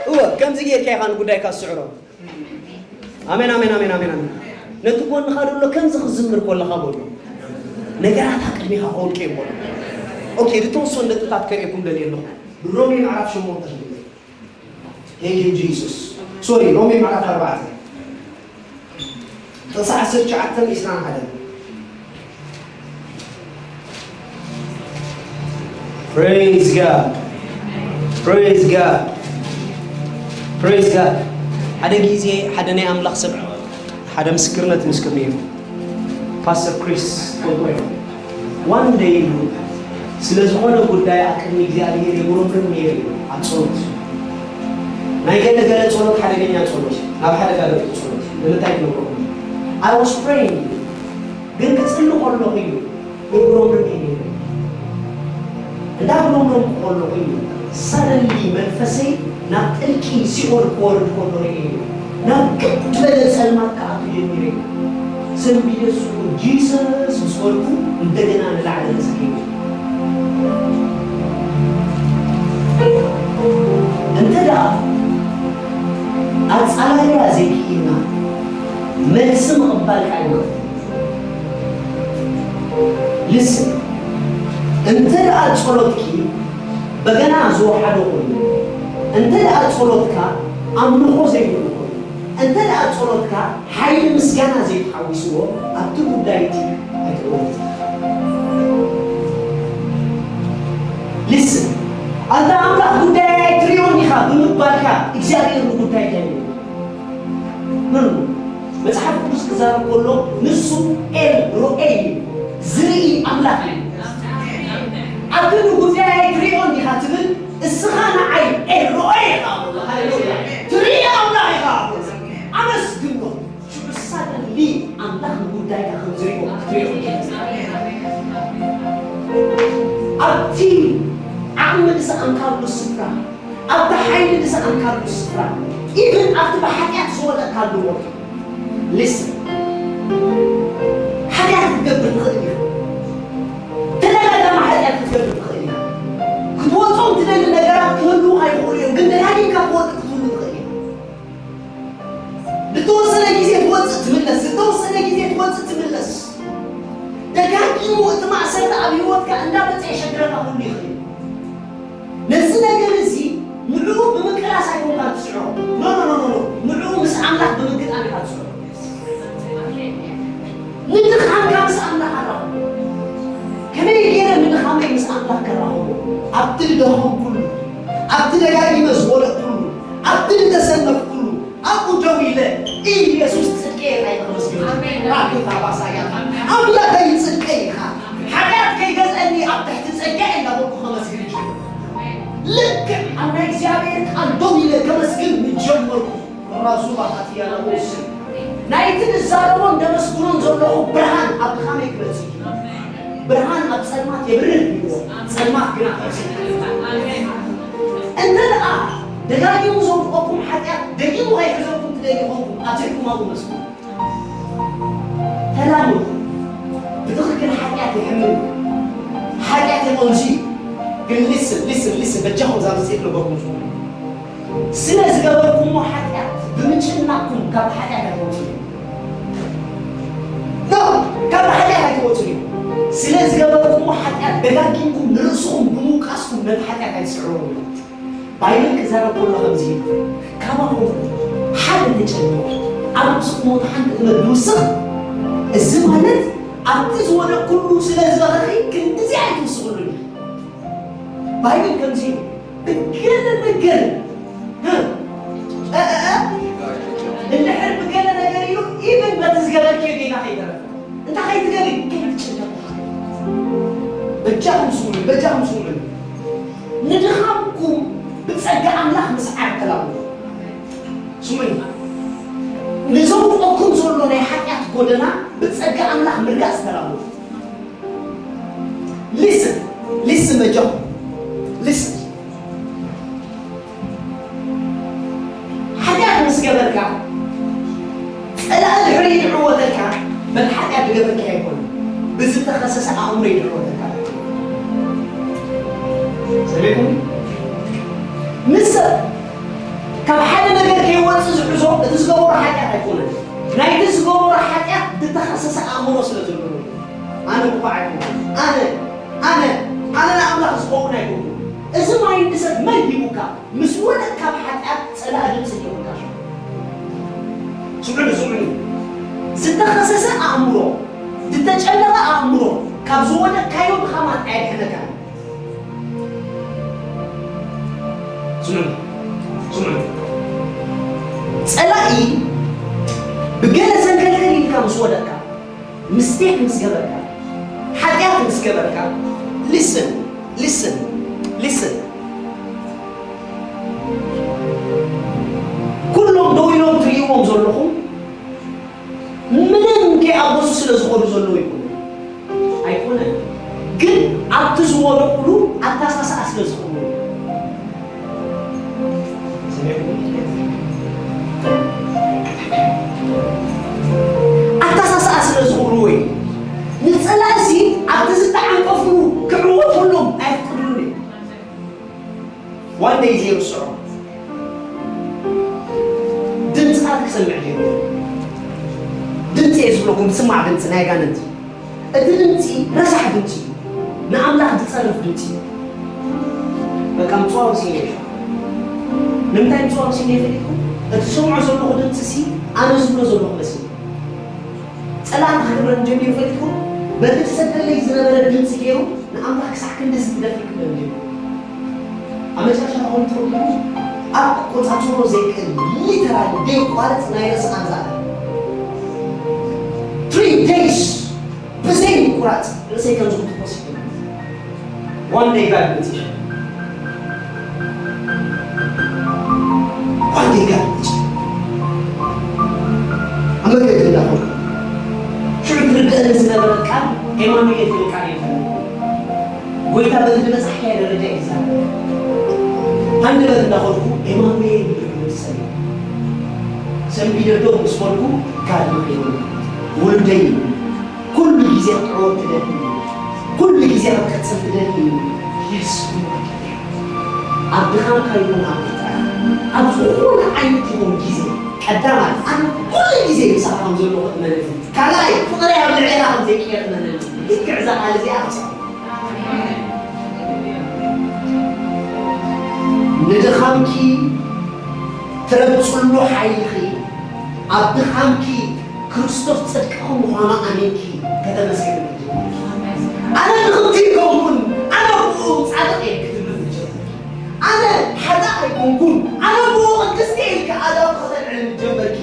እወ፣ ከምዚ ጌርካ ኢኻ ንጉዳይካ ዝስዕሮ። ኣሜን፣ ኣሜን፣ ኣሜን፣ ኣሜን፣ ኣሜን። ነቲ ጎንኻ ዘሎ ከምዚ ክዝምር ከለኻ በሎ፣ ነገራት ኣብ ቅድሜኻ ከወድቁ እዮም በሎ። ኦኬ፣ ዝተወሰኑ ነጥብታት ከርእየኩም ደልየ ኣለኹ። ሮሜ ምዕራፍ ሸሞንተ። Thank you Jesus. ሶሪ፣ ሮሜ ምዕራፍ ኣርባዕተ ጥቕሲ ዓሰርተ ትሽዓተ ዒስራን ሓደን። Praise God. Praise God. Praise God. ሓደ ግዜ ሓደ ናይ ኣምላኽ ሰብ ሓደ ምስክርነት ምስክር ነይሩ። ፓስተር ክሪስ ትፈልጥዎ ኢኹም። ዋን ደይ ኢሉ ስለ ዝኾነ ጉዳይ ኣብ ቅድሚ እግዚኣብሔር የጉረምርም ነይሩ እዩ ኣብ ጸሎት። ናይ ገለ ገለ ጸሎት ሓደገኛ ጸሎት እዩ። ናብ ሓደጋ ዘእቱ ጸሎት እዩ። ንምንታይ ክነግረኩም? I was praying ግን ክጽሊ ከለኹ እዩ የጉረምርም እዩ ነይሩ። እንዳጉረምረምኩ ከለኹ እዩ ሳደንሊ መንፈሰይ ናብ ጥልቂ ሲኦል ክወርድ ከሎ ርእየ እዩ። ናብ ክብ ዝበለ ጸልማት ክኣቱ ጀሚረ እዩ። ሰንቢደ ስሙ ጂሰስ ምስ በልኩ እንደገና ንላዕሊ ተሰኪሙ። እንተ ደኣ ኣጻላልያ ዘይክኢልና መልሲ ምቕባል ቃል ይኸፍት። ልስን እንተ ደኣ ጸሎትኪ በገና ዝወሓዶ ኮይኑ፣ እንተ ደኣ ጸሎትካ ኣምልኾ ዘይብሉ ኮይኑ፣ እንተ ደኣ ጸሎትካ ሓይሊ ምስጋና ዘይተሓዊስዎ ኣብቲ ጉዳይ እቲ ኣይትእወት። ልስን ኣንታ ኣምላኽ ጉዳይ ኣይትሪኦን ኢኻ ብምባልካ እግዚኣብሔር ንጉዳይካ እዩ። ምን መጽሓፍ ቅዱስ ክዛረብ ከሎ ንሱ ኤል ሮኤ እዩ፣ ዝርኢ ኣምላኽ እዩ። ኣብ ክንዲ ጉዳይ ኣይትሪኦን ኢኻ ትብል፣ እስኻ ንዓይ ኤል ሮኤ ኢኻ። ሃሌሉያ። ትርኢ ኣምላኽ ኢኻ። ኣመስግኖ። ሽዑ ሳደንሊ ኣምላኽ ንጉዳይካ ከም ዝሪኦ ክትሪኦ። ኣብቲ ዓቕሚ ዝሰኣንካሉ ስፍራ፣ ኣብቲ ሓይሊ ዝሰኣንካሉ ስፍራ፣ ኢቭን ኣብቲ ብሓጢኣት ዝወደቕካሉ ቦታ። ሊስን፣ ሓጢኣት ክትገብር ትኽእል ኢኻ። ተደጋጋሚ ሓጢኣት ክትገብር ትኽእል ኢኻ። ክትወጾም ትደሊ ነገራት ክህልዉ ኣይኽእሉ እዮም፣ ግን ደጋጊምካ ክወድቕ ክትህሉ ትኽእል ኢኻ። ዝተወሰነ ግዜ ትወጽእ ትምለስ፣ ዝተወሰነ ግዜ ትወጽእ ትምለስ። ደጋጊሙ እቲ ማእሰርቲ ኣብ ህይወትካ እንዳመጸ የሸግረካ ክህሉ ይኽእል። ነዚ ነገር እዚ ንዕኡ ብምቅላስ ኣይኮንካ ትስዕሮ። ኖ፣ ኖ፣ ኖ፣ ኖ፣ ኖ። ንዕኡ ምስ ኣምላኽ ብምግጣም ኢኻ ትስዕሮ። ንድኻምካ ምስ ኣምላኽ ኣራኽቦ። ከመይ ገይረ ንድኻመይ ምስ ኣምላኽ ከራኽቦ? ኣብቲ ዝደኸምኩሉ፣ ኣብቲ ደጋጊመ ዝወደቅኩሉ፣ ኣብቲ ዝተሰነፍኩሉ፣ ኣብኡ ደው ኢለ ኢየሱስ ጽድቀይ ኢልካ ኢኻ ከመስግን። ኣሜን። ራኬታ ባሳያ ኣሜን። ኣምላኸይ ጽድቀይ ኢኻ። ሓጢኣት ከይገዝአኒ ኣብ ትሕቲ ጸጋ እንዳበልኩ ከመስግን ጀመርኩ። ልክዕ ኣብ ናይ እግዚኣብሔር ቃል ደው ኢለ ከመስግን ምስ ጀመርኩ ራሱ ባኻትያ ናብኡስ ናይቲ ንዛረቦን ደመስግኖን ዘለኹ ብርሃን ኣብ ድኻመይ ክመጽእ እዩ። ብርሃን ኣብ ጸልማት የብርህ ይብልዎ፣ ጸልማት ግና ከብስል። እንተ ደኣ ደጋጊሙ ዘውድቐኩም ሓጢኣት ደጊሙ ከይሕዘኩም ትደልዩ ኾንኩም፣ ኣብዚሕኩም ኣብኡ መስሉ። ተላመዱ። ብትኽክል ሓጢኣት የሕምም፣ ሓጢኣት የቐንዙ እዩ። ግን ሊስን፣ ሊስን፣ ሊስን፣ በጃኹም እዛ መጽሔት ነበርኩም ስለ ዝገበርኩሞ ሓጢኣት ብምጭናቕኩም ካብ ሓጢኣት ኣይትወጹን እዮም። ኖ፣ ካብ ሓጢኣት ኣይትወጹን እዮም። ስለ ዝገበርኩሞ ሓጢኣት ደጋጊምኩም ንርእስኹም ብምውቃስኩም ነቲ ሓጢኣት ኣይትስዕርዎ እዮም። ባይብል ክዛረብ ከሎ ከምዚ እዩ፣ ካባኹም ሓደ ተጨኒቑ ኣብ ርእሱ ክሞት ሓንቲ እመት ዝውስኽ፣ እዚ ማለት ኣብቲ ዝወደቅኩሉ ስለ ዝበኸኺ ክንድዚ ኣይትውስኽሉን። ባይብል ከምዚ እዩ፣ ብገለ ነገር፣ እ፣ እ፣ እ፣ እ፣ እንድሕር ብገለ ነገር ኢሉ፣ ኢቭን በቲ ዝገበርክዮ ጌጋ ከይተረፈ፣ እንታይ ከይትገብሪ፣ ከይትጨነቑ። በጃኹም ስምዑ፣ በጃኹም ስምዑ። ንድኻምኩም ብጸጋ ኣምላኽ ምስዓር ተላበዉ። ስምዑ። ንዘውድቐኩም ዘሎ ናይ ሓጢኣት ጎደና ብጸጋ ኣምላኽ ምርጋጽ ተላበዉ። ሊስን፣ ሊስን በጃኹም። ሊስን። ሓጢኣት ምስ ገበርካ፣ ጸላኢ ድሕሪ ድዕወተልካ፣ በቲ ሓጢኣት ዝገበርካዮ ኣይኮነን። ብዝተኸሰሰ ኣእምሮ እዩ ድዕወተልካ። ሰሚዕኩም? ንሰብ ካብ ሓደ ነገር ከይወጽእ ዝሕዞ እቲ ዝገበሮ ሓጢኣት ኣይኮነን። ናይቲ ዝገበሮ ሓጢኣት ዝተኸሰሰ ኣእምሮ ስለ ዘለዎ፣ ኣነ ብቑዕ ኣይኮንኩን፣ ኣነ፣ ኣነ፣ ኣነ ንኣምላኽ ዝኸውን ኣይኮንኩን። እዚ ማይንድሰት መን ሂቡካ? ምስ ወደቅካ ኣብ ሓጢኣት ጸላኢ ድምጺ ይህበካ። ስምዑኒ፣ ስምዑኒ። ዝተኸሰሰ ኣእምሮ፣ ዝተጨነቐ ኣእምሮ ካብ ዝወደቅካዮ ድኻማት ኣየድሕነካን። ስምዑኒ፣ ስምዑኒ። ጸላኢ ብገለ ዘንገልገል ኢልካ ምስ ወደቅካ፣ ምስቴክ ምስ ገበርካ፣ ሓጢኣት ምስ ገበርካ፣ ሊስን፣ ሊስን፣ ሊስን። ኩሎም ደው ኢሎም ትርእይዎም ዘለኹም ምንም ከይኣበሱ ስለ ዝኸዱ ዘለዉ ይኹኑ። ኣይኮነን። ግን ኣብቲ ዝወደቑሉ ኣተሳስኣ ስለ ዝኽብሩ። ኣተሳስኣ ስለ ዝኽብሩ ወይ ንጸላእሲ ኣብቲ ዝተዓንቀፍሉ ክዕወተሎም ኣየፍቅዱሉን እዮም። ዋን ደይ ዘይርስዖ ድምፅታት ክሰምዕ ጀሚሩ። ድምፂ እየ ዝብለኩም፣ ዝስማዕ ድምፂ ናይ ኣጋንንቲ። እቲ ድምፂ ረሳሕ ድምፂ እዩ። ንኣምላኽ ዝፀርፍ ድምፂ እዩ። በቃ ምፅዋር ወሲነ እየ። ንምንታይ ምፅዋር ወሲነ እየ ፈሊጥኩም? እቲ ዝሰምዖ ዘለኹ ድምፂ ሲ ኣነ ዝብሎ ዘለኹ መስል። ጸላእቲ ክነብረኒ ጀሚሩ ፈሊጥኩም? በቲ ዝሰደለይ ዝነበረ ድምፂ ገይሩ ንኣምላኽ ክሳዕ ክንድዚ ክደፍር ክብለኒ ጀሚሩ። ኣብ መጨረሻ ክኸውን ትኽእሉ ኣብ ክቆጻጸሮ ዘይክእል ሊተራሊ ደይቋረጽ ናይ ርእሲ ቃንዛ። ትሪ ደይስ ብዘይ ምቁራጽ ርእሰይ ከም ዝኹትኮስ ይገብር። ዋን ደይ ጋድ መጺኡ። ዋን ደይ ጋድ መጺኡ። ኣብ መገዲ እንዳኸድኩ ሽዑ ትርድአኒ ዝነበረት ቃል ኤማኑኤል ትብል ቃል እየ ፈለጥኩ። ጎይታ በዚ ዝበጻሕካዮ ደረጃ እዩ ዝዛረብ። ሃንደበት እንዳኸድኩ ኤማኑኤል ይብል ሰምዐ። ሰንቢደ ደው ምስ በልኩ ጋድ መኺሩ ውሉደይ ይብል። ኩሉ ግዜ ክትዕወት ትደሊ፣ ኩሉ ግዜ ክትቅጽል ትደሊ። የስ፣ ኣብ ድኻምካ ይኹን ኣብ ብርታዕካ፣ ኣብ ዝኾነ ዓይነት ይኹን ግዜ፣ ቀዳማይ፣ ኣነ ኩሉ ግዜ ምሳኻ ከም ዘለኹ እመነኒ። ካልኣይ፣ ፍቕረይ ኣብ ልዕሌኻ ከም ዘይቅየር እመነኒ። ልክዕ እዛ ቃል እዚኣ ኣብጽያ። ንድኻምኪ ትረግጽሉ ሓይልኺ፣ ኣብ ድኻምኪ ክርስቶስ ጽድቅኺ ምዃኑ ኣሚንኪ ከተመስግኒ ትጅምሪ። ኣነ ድኽምቲ ኣይኮንኩን፣ ኣነ ብኡ ጻድቕ እየ ክትብሊ ትጅምሪ። ኣነ ሓጥእ ኣይኮንኩን፣ ኣነ ብኡ ቅድስቲ እየ ኢልኪ ኣእዳውኪ ከተልዕሊ ምጀመርኪ፣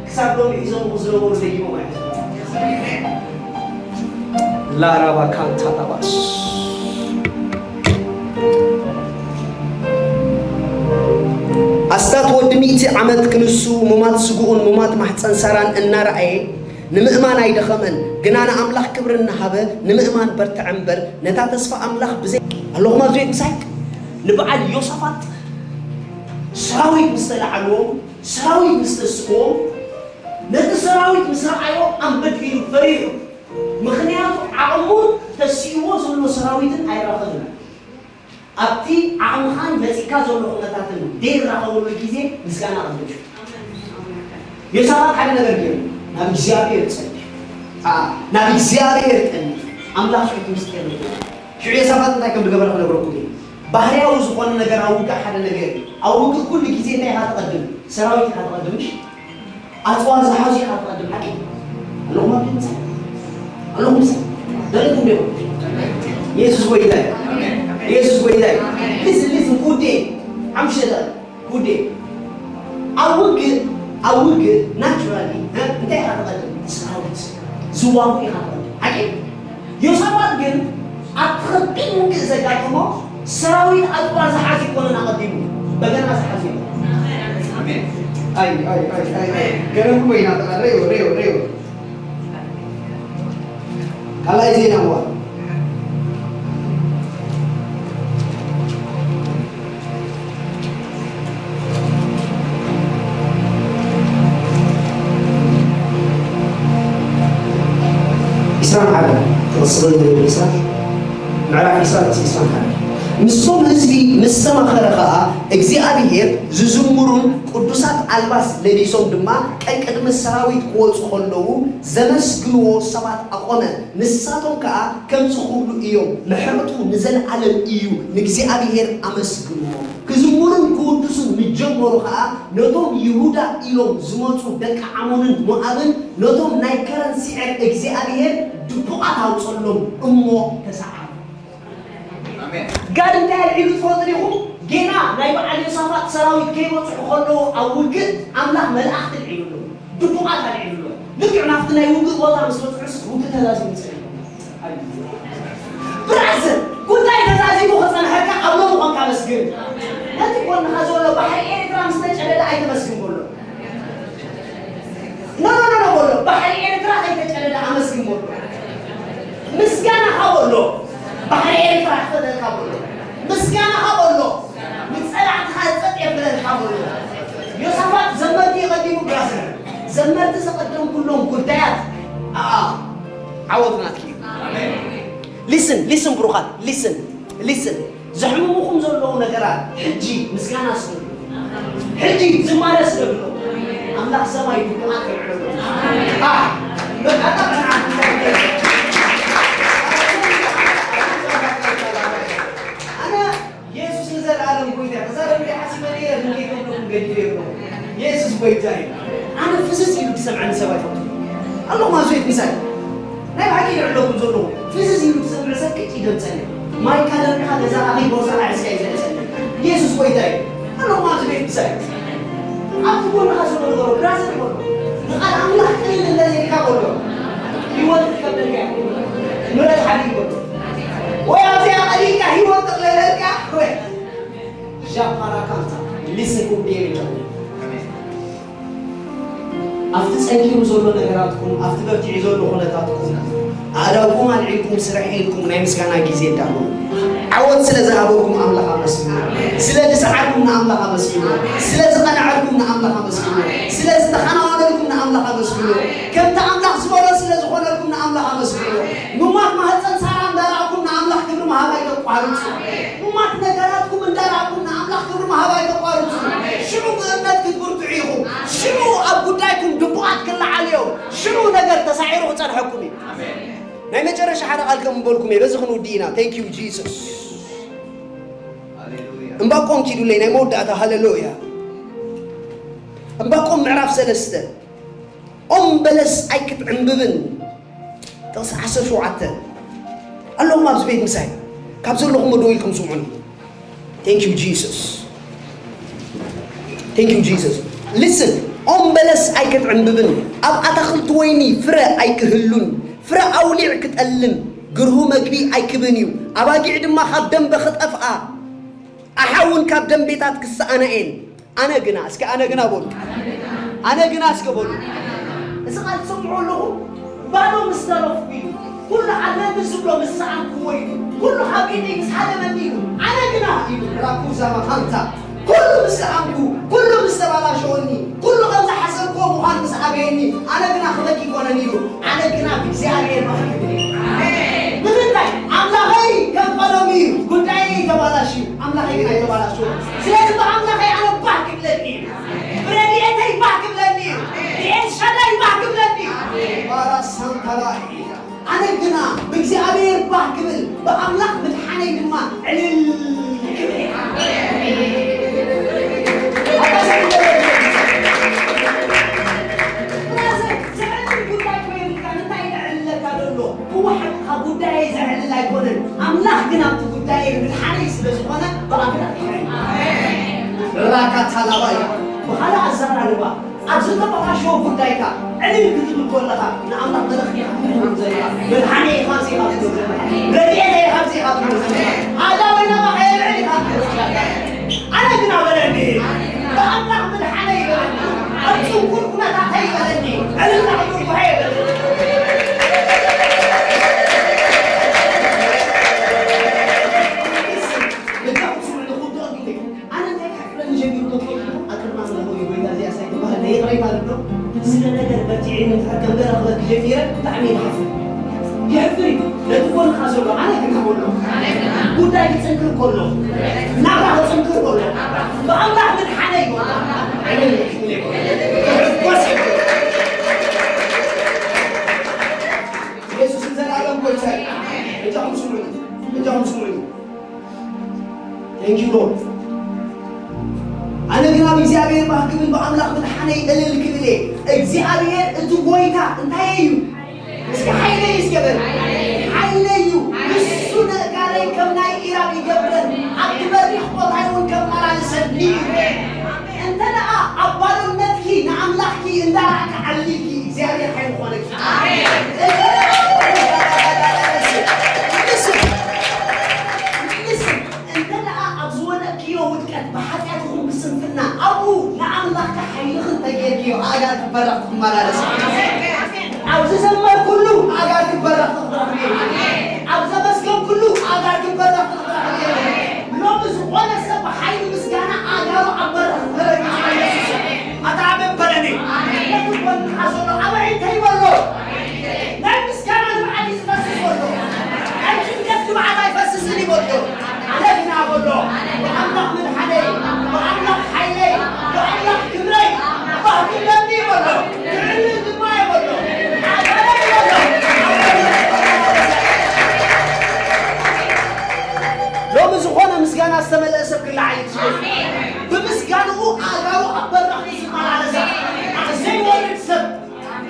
ክሳብ ሎሚ ሒዞምኺ ዝነበሩ ደጊሞም ኣይተስምዑ። ላራባ ካንታ ላባስ። ኣስታት ወዲ ሚእቲ ዓመት ክንሱ፣ ሙማት ስግኡን ሙማት ማሕፀን ሳራን እናረኣየ፣ ንምእማን ኣይደኸመን፣ ግና ንኣምላኽ ክብሪ እናሃበ ንምእማን በርትዐ እምበር፣ ነታ ተስፋ ኣምላኽ ብዘይ ኣለኹም ኣብዚ ቤት ምሳይ። ንበዓል ዮሳፋጥ ሰራዊት ምስ ተለዓልዎም፣ ሰራዊት ምስ ተስእዎም፣ ነቲ ሰራዊት ምስ ረኣዮ ኣንበድቢሉ ፈሪሑ። ምኽንያቱ ዓቕሙን ተሲእዎ ዘሎ ሰራዊትን ኣይራኸብን። ኣብቲ ዓቕምኻን መጺእካ ዘሎ ኩነታትን ደይራኸበሉ ግዜ ምስጋና ቀድም። ዮሳፋጥ ሓደ ነገር ገይሩ፣ ናብ እግዚኣብሔር ጸልዩ። ኣኣ፣ ናብ እግዚኣብሔር ጸልዩ። ኣምላኽ ሽዑ እቲ ምስጢር ነግርዎ። ሽዑ ዮሳፋጥ እንታይ ከም ዝገበረ ክነግረኩም እየ። ባህርያዊ ዝኾነ ነገር ኣብ ውግእ ሓደ ነገር እዩ። ኣብ ውግእ ኩሉ ግዜ እንታይ ኢኻ ትቐድም? ሰራዊት ኢኻ ትቐድም፣ እሺ? ኣጽዋር ዝሓዙ ኢኻ ትቐድም፣ ሓቂ ኣለኹም ኣብ ድምፂ? ኣለኹም ምሳይ? ደለኹም ዲኹም? የሱስ ጎይታ እዩ። የሱስ ጎይታ እዩ። ሊስን፣ ሊስን፣ ጉዴ፣ ዓምሸ ደኣ፣ ጉዴ። ኣብ ውግእ፣ ኣብ ውግእ ናቹራሊ፣ እ፣ እንታይ ኢኻ ትቐድም? ሰራዊት ዝዋጉ ኢኻ ትቐድም፣ ሓቂ? ዮሳፋጥ ግን ኣብቲ ከቢድ ውግእ ዘጋጠሞ ሰራዊት ኣጽዋር ዝሓዙ ኣይኮነን ኣቐዲሙ፣ በገና ዝሓዙ እዮም። ኣይ፣ ኣይ፣ ኣይ፣ ኣይ፣ ኣይ። ገረብኩሞ ኢና፣ ሬው፣ ሬው፣ ሬው። ካልኣይ ዜና እዋ። ዒስራን ሓደ፣ ክቕጽል ዝብል ዒስራ፣ ምዕራፍ ዒስራ፣ ጥቕሲ ዒስራን ሓደ። ምስቶም ህዝቢ ምስ ተማኸረ ኸኣ፣ እግዚኣብሄር ዝዝምሩን ቅዱሳት ኣልባስ ለቢሶም ድማ ቀቅድሚ ሰራዊት ክወጹ ኸለዉ ዘመስግንዎ ሰባት ኣቖመ። ንሳቶም ከኣ ከምዚ ክብሉ እዮም፣ ምሕረቱ ንዘለኣለም እዩ፣ ንእግዚኣብሄር ኣመስግንዎ። ክዝምሩን ክውድሱን ምስ ጀመሩ ኸኣ፣ ነቶም ይሁዳ ኢሎም ዝመጹ ደቂ ዓሞንን ሞኣብን፣ ነቶም ናይ ከረን ስዔር እግዚኣብሄር ድቡቓት ኣውጸሎም እሞ ተሳዕሩ። ኣሜን። ጋድ እንታይ ኣልዒሉ ትፈልጡ ዲኹም? ጌና ናይ በዓል ዮሳፋጥ ሰራዊት ከይበጽሑ ከለዉ ኣብ ውግእ ኣምላኽ መላእኽቲ ኣልዒሉሎም፣ ድቡቓት ኣልዒሉሎም። ልክዕ ናብቲ ናይ ውግእ ቦታ ምስ በጽሑስ ውግእ ተዛዚሙ ጸኒሑ። ብራዘር፣ ጉዳይ ተዛዚሙ ክጸንሐካ ኣብ ሎሚ ኾንካ መስግን። ነቲ ጎንኻ ዘሎ ባሕሪ ኤርትራ ምስ ተጨደደ ኣይተመስግን በሎ። ኖ ኖ ኖ ኖ በሎ፣ ባሕሪ ኤርትራ ከይተጨደደ ኣመስግን በሎ። ምስጋናኻ በሎ፣ ባሕሪ ኤርትራ ክፈተልካ በሎ። ምስጋናኻ በሎ፣ ንጸላእትኻ ጸጥ የብለልካ በሎ። ዮሳፋጥ ዘመርቲ የቐዲሙ ብራዘር፣ ዘመርቲ ዘቐደምኩሎም ጉዳያት ኣኣ ዓወት ናትኪ እዩ። ሊስን ሊስን ብሩኻት፣ ሊስን ሊስን። ዘሕምሙኹም ዘለዉ ነገራት ሕጂ ምስጋና ስገዱ። ሕጂ ዝማሬ ስገዱ። ኣምላኽ ሰማይ ድቡቓት የብዕሎ። ኣህ፣ በቃ፣ ኣነ የሱስ ንዘለኣለም ጎይታ እዩ። ክዛረብ እንደ ሓሲበ ነይረ፣ ግን ከይተብለኩም ገዲፈ የብለኹም። የሱስ ጎይታ እዩ። ኣነ ፍስስ ኢሉ ዝሰምዐኒ ሰብ ኣይፈልጥን። ኣለኹም ኣብዚ ቤት ምሳይ። ናይ ብሓቂ ይዕለኩም ዘለኹ። ፍስስ ኢሉ ዝሰምዕ ሰብ ቅጭ ይደምፀኒ። ማይካ ደርቢኻ ገዛኻ ከይድ ቦርሳኻ ሒዝካ እዩ ዝመፀኒ። የሱስ ጎይታ እዩ። ኣለኹም ኣብዚ ቤት ምሳይ። ኣብቲ ጎንኻ ዘሎ ንገሮ፣ ብራዘር በሎ። ንቓል ኣምላኽ ቅልል እንተዘይልካ በሎ። ህይወት ትከብደልካ እያ። ምሕረት ሓቢር በሎ። ወይ ኣብዚኣ ቀሊልካ ህይወት ተቕለለልካ ወይ ጃፓራ ካንታ ሊስን ኩቤሪ። ኣብቲ ጸጊሩ ዘሎ ነገራትኩም፣ ኣብቲ በርቲዑ ዘሎ ኩነታትኩም፣ ኣእዳውኩም ኣልዒልኩም ስርሐ ኢልኩም ናይ ምስጋና ግዜ ዳሉ። ዓወት ስለ ዝሃበኩም ኣምላኽ ኣመስግኑ። ስለ ዝሰዓርኩም ንኣምላኽ ኣመስግኑ። ስለ ዝቐንዐልኩም ንኣምላኽ ኣመስግኑ። ስለ ዝተኸናወነልኩም ንኣምላኽ ኣመስግኑ። ከምቲ ኣምላኽ ዝበሎ ስለ ዝኾነልኩም ንኣምላኽ ኣመስግኑ። ምሟት ማህፀን ሳራ እንዳረኣኩም ንኣምላኽ ክብሪ ምሃብ ኣይተቋርጹ። ምሟት ነገራትኩም እንዳረኣኩም ንኣምላኽ ክብሪ ምሃብ ኣይተቋርጹ። ሽዑ ብእምነት ክትብርትዑ ኢኹም። ሽዑ ኣብ ጉዳይኩም ድቡቓት ክለዓሉ እዮም። ሽዑ ነገር ተሳዒሩ ክጸንሐኩም እዩ። ናይ መጨረሻ ሓደ ቃል ከም በልኩም እየ፣ በዚ ክንውዲ ኢና። Thank you Jesus። እምባቆም ኪዱለይ ናይ መወዳእታ። ሃሌሉያ። እምባቆም ምዕራፍ ሰለስተ። ኦም በለስ ኣይክትዕምብብን። ጥቕሲ ዓሰርተ ሸውዓተ። ኣለኹም ኣብዚ ቤት ምሳይ። ካብ ዘለኹም ደው ኢልኩም ስምዑኒ። Thank you Jesus። Thank you Jesus። Listen። ኦም በለስ ኣይክትዕምብብን፣ ኣብ ኣታኽልቲ ወይኒ ፍረ ኣይክህሉን፣ ፍረ ኣውሊዕ ክጠልም፣ ግርሁ መግቢ ኣይክብን እዩ፣ ኣባጊዕ ድማ ካብ ደንበ ክጠፍኣ፣ ኣሓውን ካብ ደንቤታት ክሰኣና እየን። ኣነ ግና፣ እስኪ ኣነ ግና በሉ። ኣነ ግና እስከ በሉ። እዚ ቃል ትሰምዑ ኣለኹ? ባዶ ምስ ተረፍኩ ኢሉ፣ ኩሉ ኣለኒ ዝብሎ ምስ ሰኣንኩዎ ኢሉ፣ ኩሉ ካብ ኢደይ ምስ ሃደመኒ ኢሉ፣ ኣነ ግና ኢሉ፣ ራኩዛ ማኻንታ፣ ኩሉ ምስ ሰኣንኩ፣ ኩሉ ምስ ተባላሸወኒ፣ ኩሉ ከም ዝሓሰብክዎ ምዃን ምስ ኣበየኒ፣ ኣነ ግና ክበኪ ይኮነን ኢሉ፣ ኣነ ግና ብእግዚኣብሔር ባህ ክብል እየ። ንምንታይ? ኣምላኸይ ከም ቀደሙ እዩ፣ ጉዳየይ ተባላሽዩ፣ ኣምላኸይ ግን ኣይተባላሸወን። ስለዚ ብኣምላኸይ ኣነ ባህ ክብለኒ እዩ፣ ብረድኤተይ ባህ ክብለኒ እዩ፣ ብኤልሻዳይ ባህ ክብለኒ እዩ። ባራሳንታራ ኣነ ግና ብእግዚኣብሔር ባህ ክብል፣ ብኣምላኽ ምድሓነይ ድማ ዕልል ክብል እየ። ብራዘር፣ ዘዕልል ጉዳይ እኮ የብልካን፣ እንታይ የዕልለካ ዘሎ? እወ ሓቅኻ፣ ጉዳየይ ዘዕልል ኣይኮነን። ኣምላኽ ግን ኣብቲ ጉዳየይ ምድሓነይ ስለ ዝኾነ፣ ብኣምላኽ ይድሕን። ራካታላባይ፣ ብኻልእ ኣዘራርባ፣ ኣብ ዝተበላሸወ ጉዳይካ ዕልል ክትብል ከለኻ፣ ንኣምላኽ መልእኽቲ ኢኻ ትህብ ዘለኻ። መድሓኒ ኢኻ፣ ኣብዚ ኢኻ ትብል ዘለኻ። ረድኤተይ ኢኻ፣ ኣብዚ ኢኻ ትብል ዘለኻ። ኣዳወይ ናባኻ የብዕል ኢኻ ትብል ዘለኻ። ኣነ ግና በለኒ፣ ብኣምላኽ ምድሓነይ በለኒ፣ ኣብ ጽንኩር ኩነታተይ በለኒ፣ ዕልል ናብኡ ጉባኤ በለኒ። ልክዕ ስምዑ፣ ንኽውድቐኩም እዩ። ኣነ እንታይ ክሕፍረኒ ጀሚሩ ተትፈልጡ፣ ኣቅርባ ኣለኹ እዩ፣ ጎይታ፣ እዚኣ ሳይ ትበሃል ናይ ይቕሬታ ኣሎ። ስለ ነገር በርቲዐ እንድሕር ከም ገለ ክበኪ ጀሚረ፣ ብጣዕሚ እየ ዝሓፍር። የሕፍር እዩ። ነቲ ጎንኻ ዘሎ ኣነ ግን ሃበሎ። ክጽንክር ከሎ፣ ናብራ ክጽንክር ከሎ፣ ብኣምላኽ ምድሓነይ ከሎ፣ ዕልል ክብል እየ። ክሕጎስ እየ። ኢየሱስ ንዘለኣለም ጎይታ እዩ። እጃኹም ስምዑኒ፣ እጃኹም ስምዑኒ። Thank you Lord። ኣነ ግን ኣብ እግዚኣብሔር ባህ ክብል ብኣምላኽ ምድሓነይ እልል ክብል እየ። እግዚኣብሔር እቲ ጎይታ እንታይ እዩ? እስኪ ሓይለይ እስኪ በል። ሓይለይ እዩ። ንሱ ነጋረይ ከም ናይ ኢራብ ይገብረን፣ ኣብቲ በሪኽ ቦታይ እውን ከመላልሰኒ እዩ። እንተ ደኣ ኣብ ባዶነትኪ ንኣምላኽኪ እንዳረኣኪ ዓሊልኪ፣ እግዚኣብሔር ሓይሊ ክኾነኪ። እንተ ደኣ ኣብ Listen፣ እንተ ደኣ ኣብ ዝወደቅክዮ ውድቀት ብሓጢኣት ይኹን ብስንፍና፣ ኣብኡ ንኣምላኽኪ ሓይልኺ እንተጌርክዮ፣ ኣእጋርኪ ክበረኽ ክትመላለሲ። ኣብ ዝዘመርኩሉ ኣእጋርኪ ክበረኽ ክትረኽቢ። ኣብ ዘመስገንኩሉ ኣእጋርኪ ክበረኽ ክትረኽቢ። ሎሚ ዝኾነ ሰብ ብሓይሊ ምስጋና ኣእጋሩ ኣብ በረኽ ክረግጽ ኢየሱስ። ኣታ ኣሜን በለኒ። ነቲ ጎንኻ ዘሎ ኣበይ እንታይ በሎ? ናይ ምስጋና ንብዓት እዩ ዝፈስስ ዘሎ። ናይ ጭንቀት ንብዓት ኣይፈስስን እዩ በሎ። ኣነ ግና በሎ፣ ብኣምላኽ ምድሓነይ፣ ብኣምላኽ ሓይለይ፣ ብኣምላኽ ክብረይ፣ ባህ ክብለኒ እዩ በሎ። ክዕልል ድማ እየ በሎ። ኣካለይ በሎ። ሎሚ ዝኾነ ምስጋና ዝተመልአ ሰብ ክለዓል እዩ ዝኽእል። ብምስጋንኡ ኣእጋሩ ኣብ በረኽቲ ዝመላለሳ፣ ዘይወርድ ሰብ።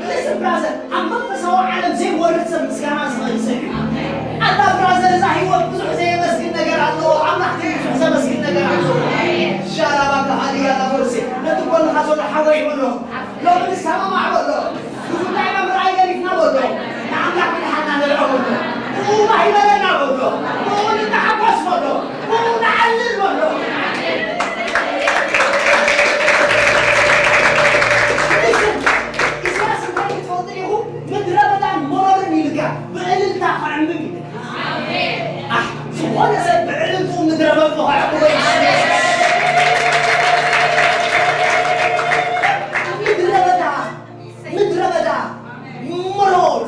Listen, brother፣ ኣብ መንፈሳዊ ዓለም ዘይወርድ ሰብ ምስጋና ዝኽእል ሰብ እዩ። ኣታ ብራዘር፣ እዛ ህይወት ብዙሕ ዘየመስግን ነገር ኣለዎ፣ ኣምላኽ ግን ብዙሕ ዘመስግን ነገር ኣለዎ። ሻራባ ካሃልያ ላቦርሴ፣ ነቲ ጎንኻ ዘሎ ሓወይ በሎ፣ ሎሚ ንሰማማዕ በሎ፣ ብጉዳይና ምርኣይ ገዲፍና በሎ፣ ንኣምላኽ ምድሓንና ንርኦ በሎ፣ ብኡ ባህ ይበለና በሎ፣ ብኡ ንተሓጎስ በሎ፣ ብኡ ንዓልል በሎ። Listen፣ ኢሳያስ እንታይ ክትፈልጡ ኢኹ? ምድረ በዳን መሮርን ኢልካ ብእልልታ ክዕምም ኢልካ። ኣሕ፣ ዝኾነ ሰብ ብዕልልትኡ ምድረ በዳ ከዕምሞ ይኽእል። ምድረ በዳ፣ ምድረ በዳ፣ መሮር፣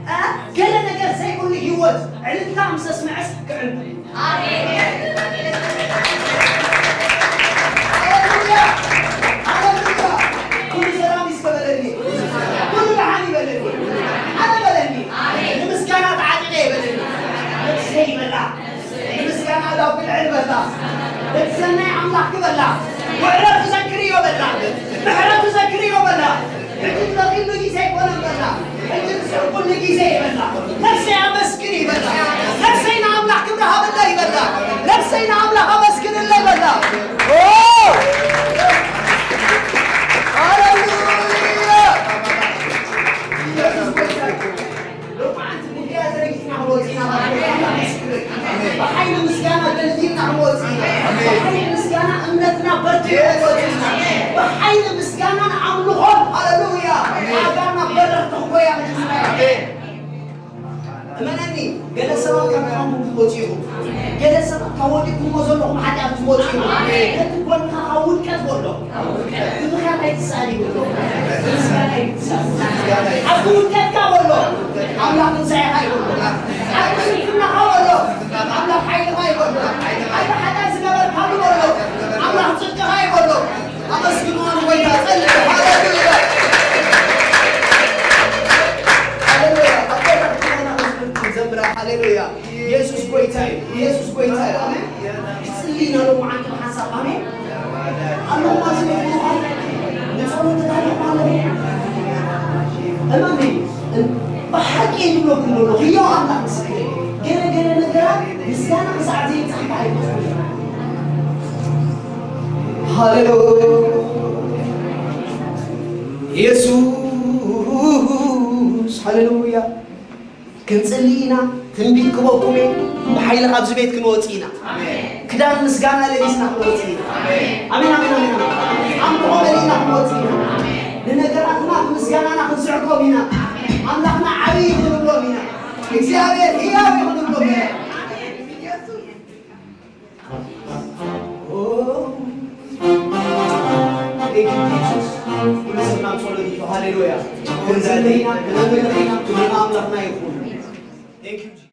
እ፣ ገለ ነገር ዘይብሉ ህይወት ዕልልታ ምስ ኣስምዐስ ክዕምም። ኣሜን። ሃሌሉያ! ሃሌሉያ! ኩሉ ሰላም ይስከበለኒ። ኩሉ ደሓን ይበለኒ። ኣነ በለኒ። ንምስጋና ተዓጢቐ እየ በለኒ። ነፍሰይ ይበላ። ንምስጋና ዳው ክልዕል በላ። እቲ ሰናይ ኣምላኽ ክበላ። ውዕለቱ ዘክርዮ በላ። ምሕረቱ ዘክርዮ በላ። ሕጂ ትበኺሉ ግዜ ኣይኮነን በላ። ሕጂ ትስሕቁሉ ግዜ እዩ በላ። ነፍሰይ ኣመስግን እዩ በላ። ነፍሰይ ንኣምላኽ ክብሪ ሃብለይ በላ። ነፍሰይ ንኣምላኽ ኣመስግንለይ በላ። ኦ! ሃሌሉያ! ኢየሱስ ጎይታ እዩ። ሎማዓንቲ ጉዳያ ዘረጊሕና ክንወጽእ ኢና ማለት እዩ። ብሓይሊ ምስጋና ደልዲልና ክንወጽእ ኢና። ብሓይሊ ምስጋና እምነትና በርቲዑ ክንወጽእ ኢና። ብሓይሊ ምስጋናን ኣምልኾን፣ ሃሌሉያ፣ ኣእጋርና በረኽቲ ክጎያ ክንጅምር ኢና። እመነኒ፣ ገለ ሰባት ካብ ድኻምኩም ክትወጽኡ ኢኹም። ገለ ሰባት ካብ ወዲቕኩሞ ዘለኹም ሓጢኣት ክትወጽኡ ኢኹም። ነቲ ጎንካ ካብ ውድቀት በሎ። ብምኽንያት ኣይትስኣል ይብሎ። ብምስጋና ኣይትስኣል። ኣብ ውድቀትካ በሎ። ኣምላኽ ትንሳኤኻ ይበሎ። ኣብ ስንፍናኻ በሎ። ኣምላኽ ሓይልኻ ይበሎ። ኣብ ሓጢኣት ዝገበርካሉ በሎ። ኣምላኽ ጽድቅኻ ይበሎ። ኣመስግንዎ ንጎይታ፣ ጸልዩ። ሃሌሉያ። ሃሌሉያ። ኣብ ጎይታ ክትኮና መዝሙር ክንዘምራ። ሃሌሉያ። ኢየሱስ ጎይታ እዩ። ኢየሱስ ጎይታ እዩ። ኣሜን። ክጽሊ ኢና ሎማዓንቲ ብሓንሳብ። ኣሜን። ኣለኹም ኣብዚ ቤት ምዃን ንጸሎት ተዳሊኹም ኣለኹም። እመኒ፣ ብሓቂ እየ ዝብለኩም ዘሎ፣ ህያው ኣምላኽ ምስክር እዩ። ገለ ገለ ነገራት ምስጋና ክሳዕ ዘይብጻሕካ ኣይትወስዱ። ሃሌሉያ። ኢየሱስ፣ ሃሌሉያ። ክንጽሊ ኢና፣ ትንቢት ክበኩም እየ፣ ብሓይሊ ካብዚ ቤት ክንወጽእ ኢና። ክዳን ምስጋና ለቢስና ክንወጽእ ኢና። ኣሜን፣ ኣሜን፣ ኣሜን፣ ኣሜን። ኣምልኾ መሊእና ክንወጽእ ኢና። ንነገራትና ብምስጋናና ክንስዕጎም ኢና። ኣምላኽና ዓብዪ ክንብሎም ኢና። እግዚኣብሔር ህያው እዩ ክንብሎም ኢና። Thank you, Jesus. ኩሉ ሰብ ናብ ጸሎት ይእቶ። ሃሌሉያ። ክንዘምር ኢና፣ ክነምልኽ ኢና፣ ክብሪ ንኣምላኽና ይኹን። Thank you, Jesus.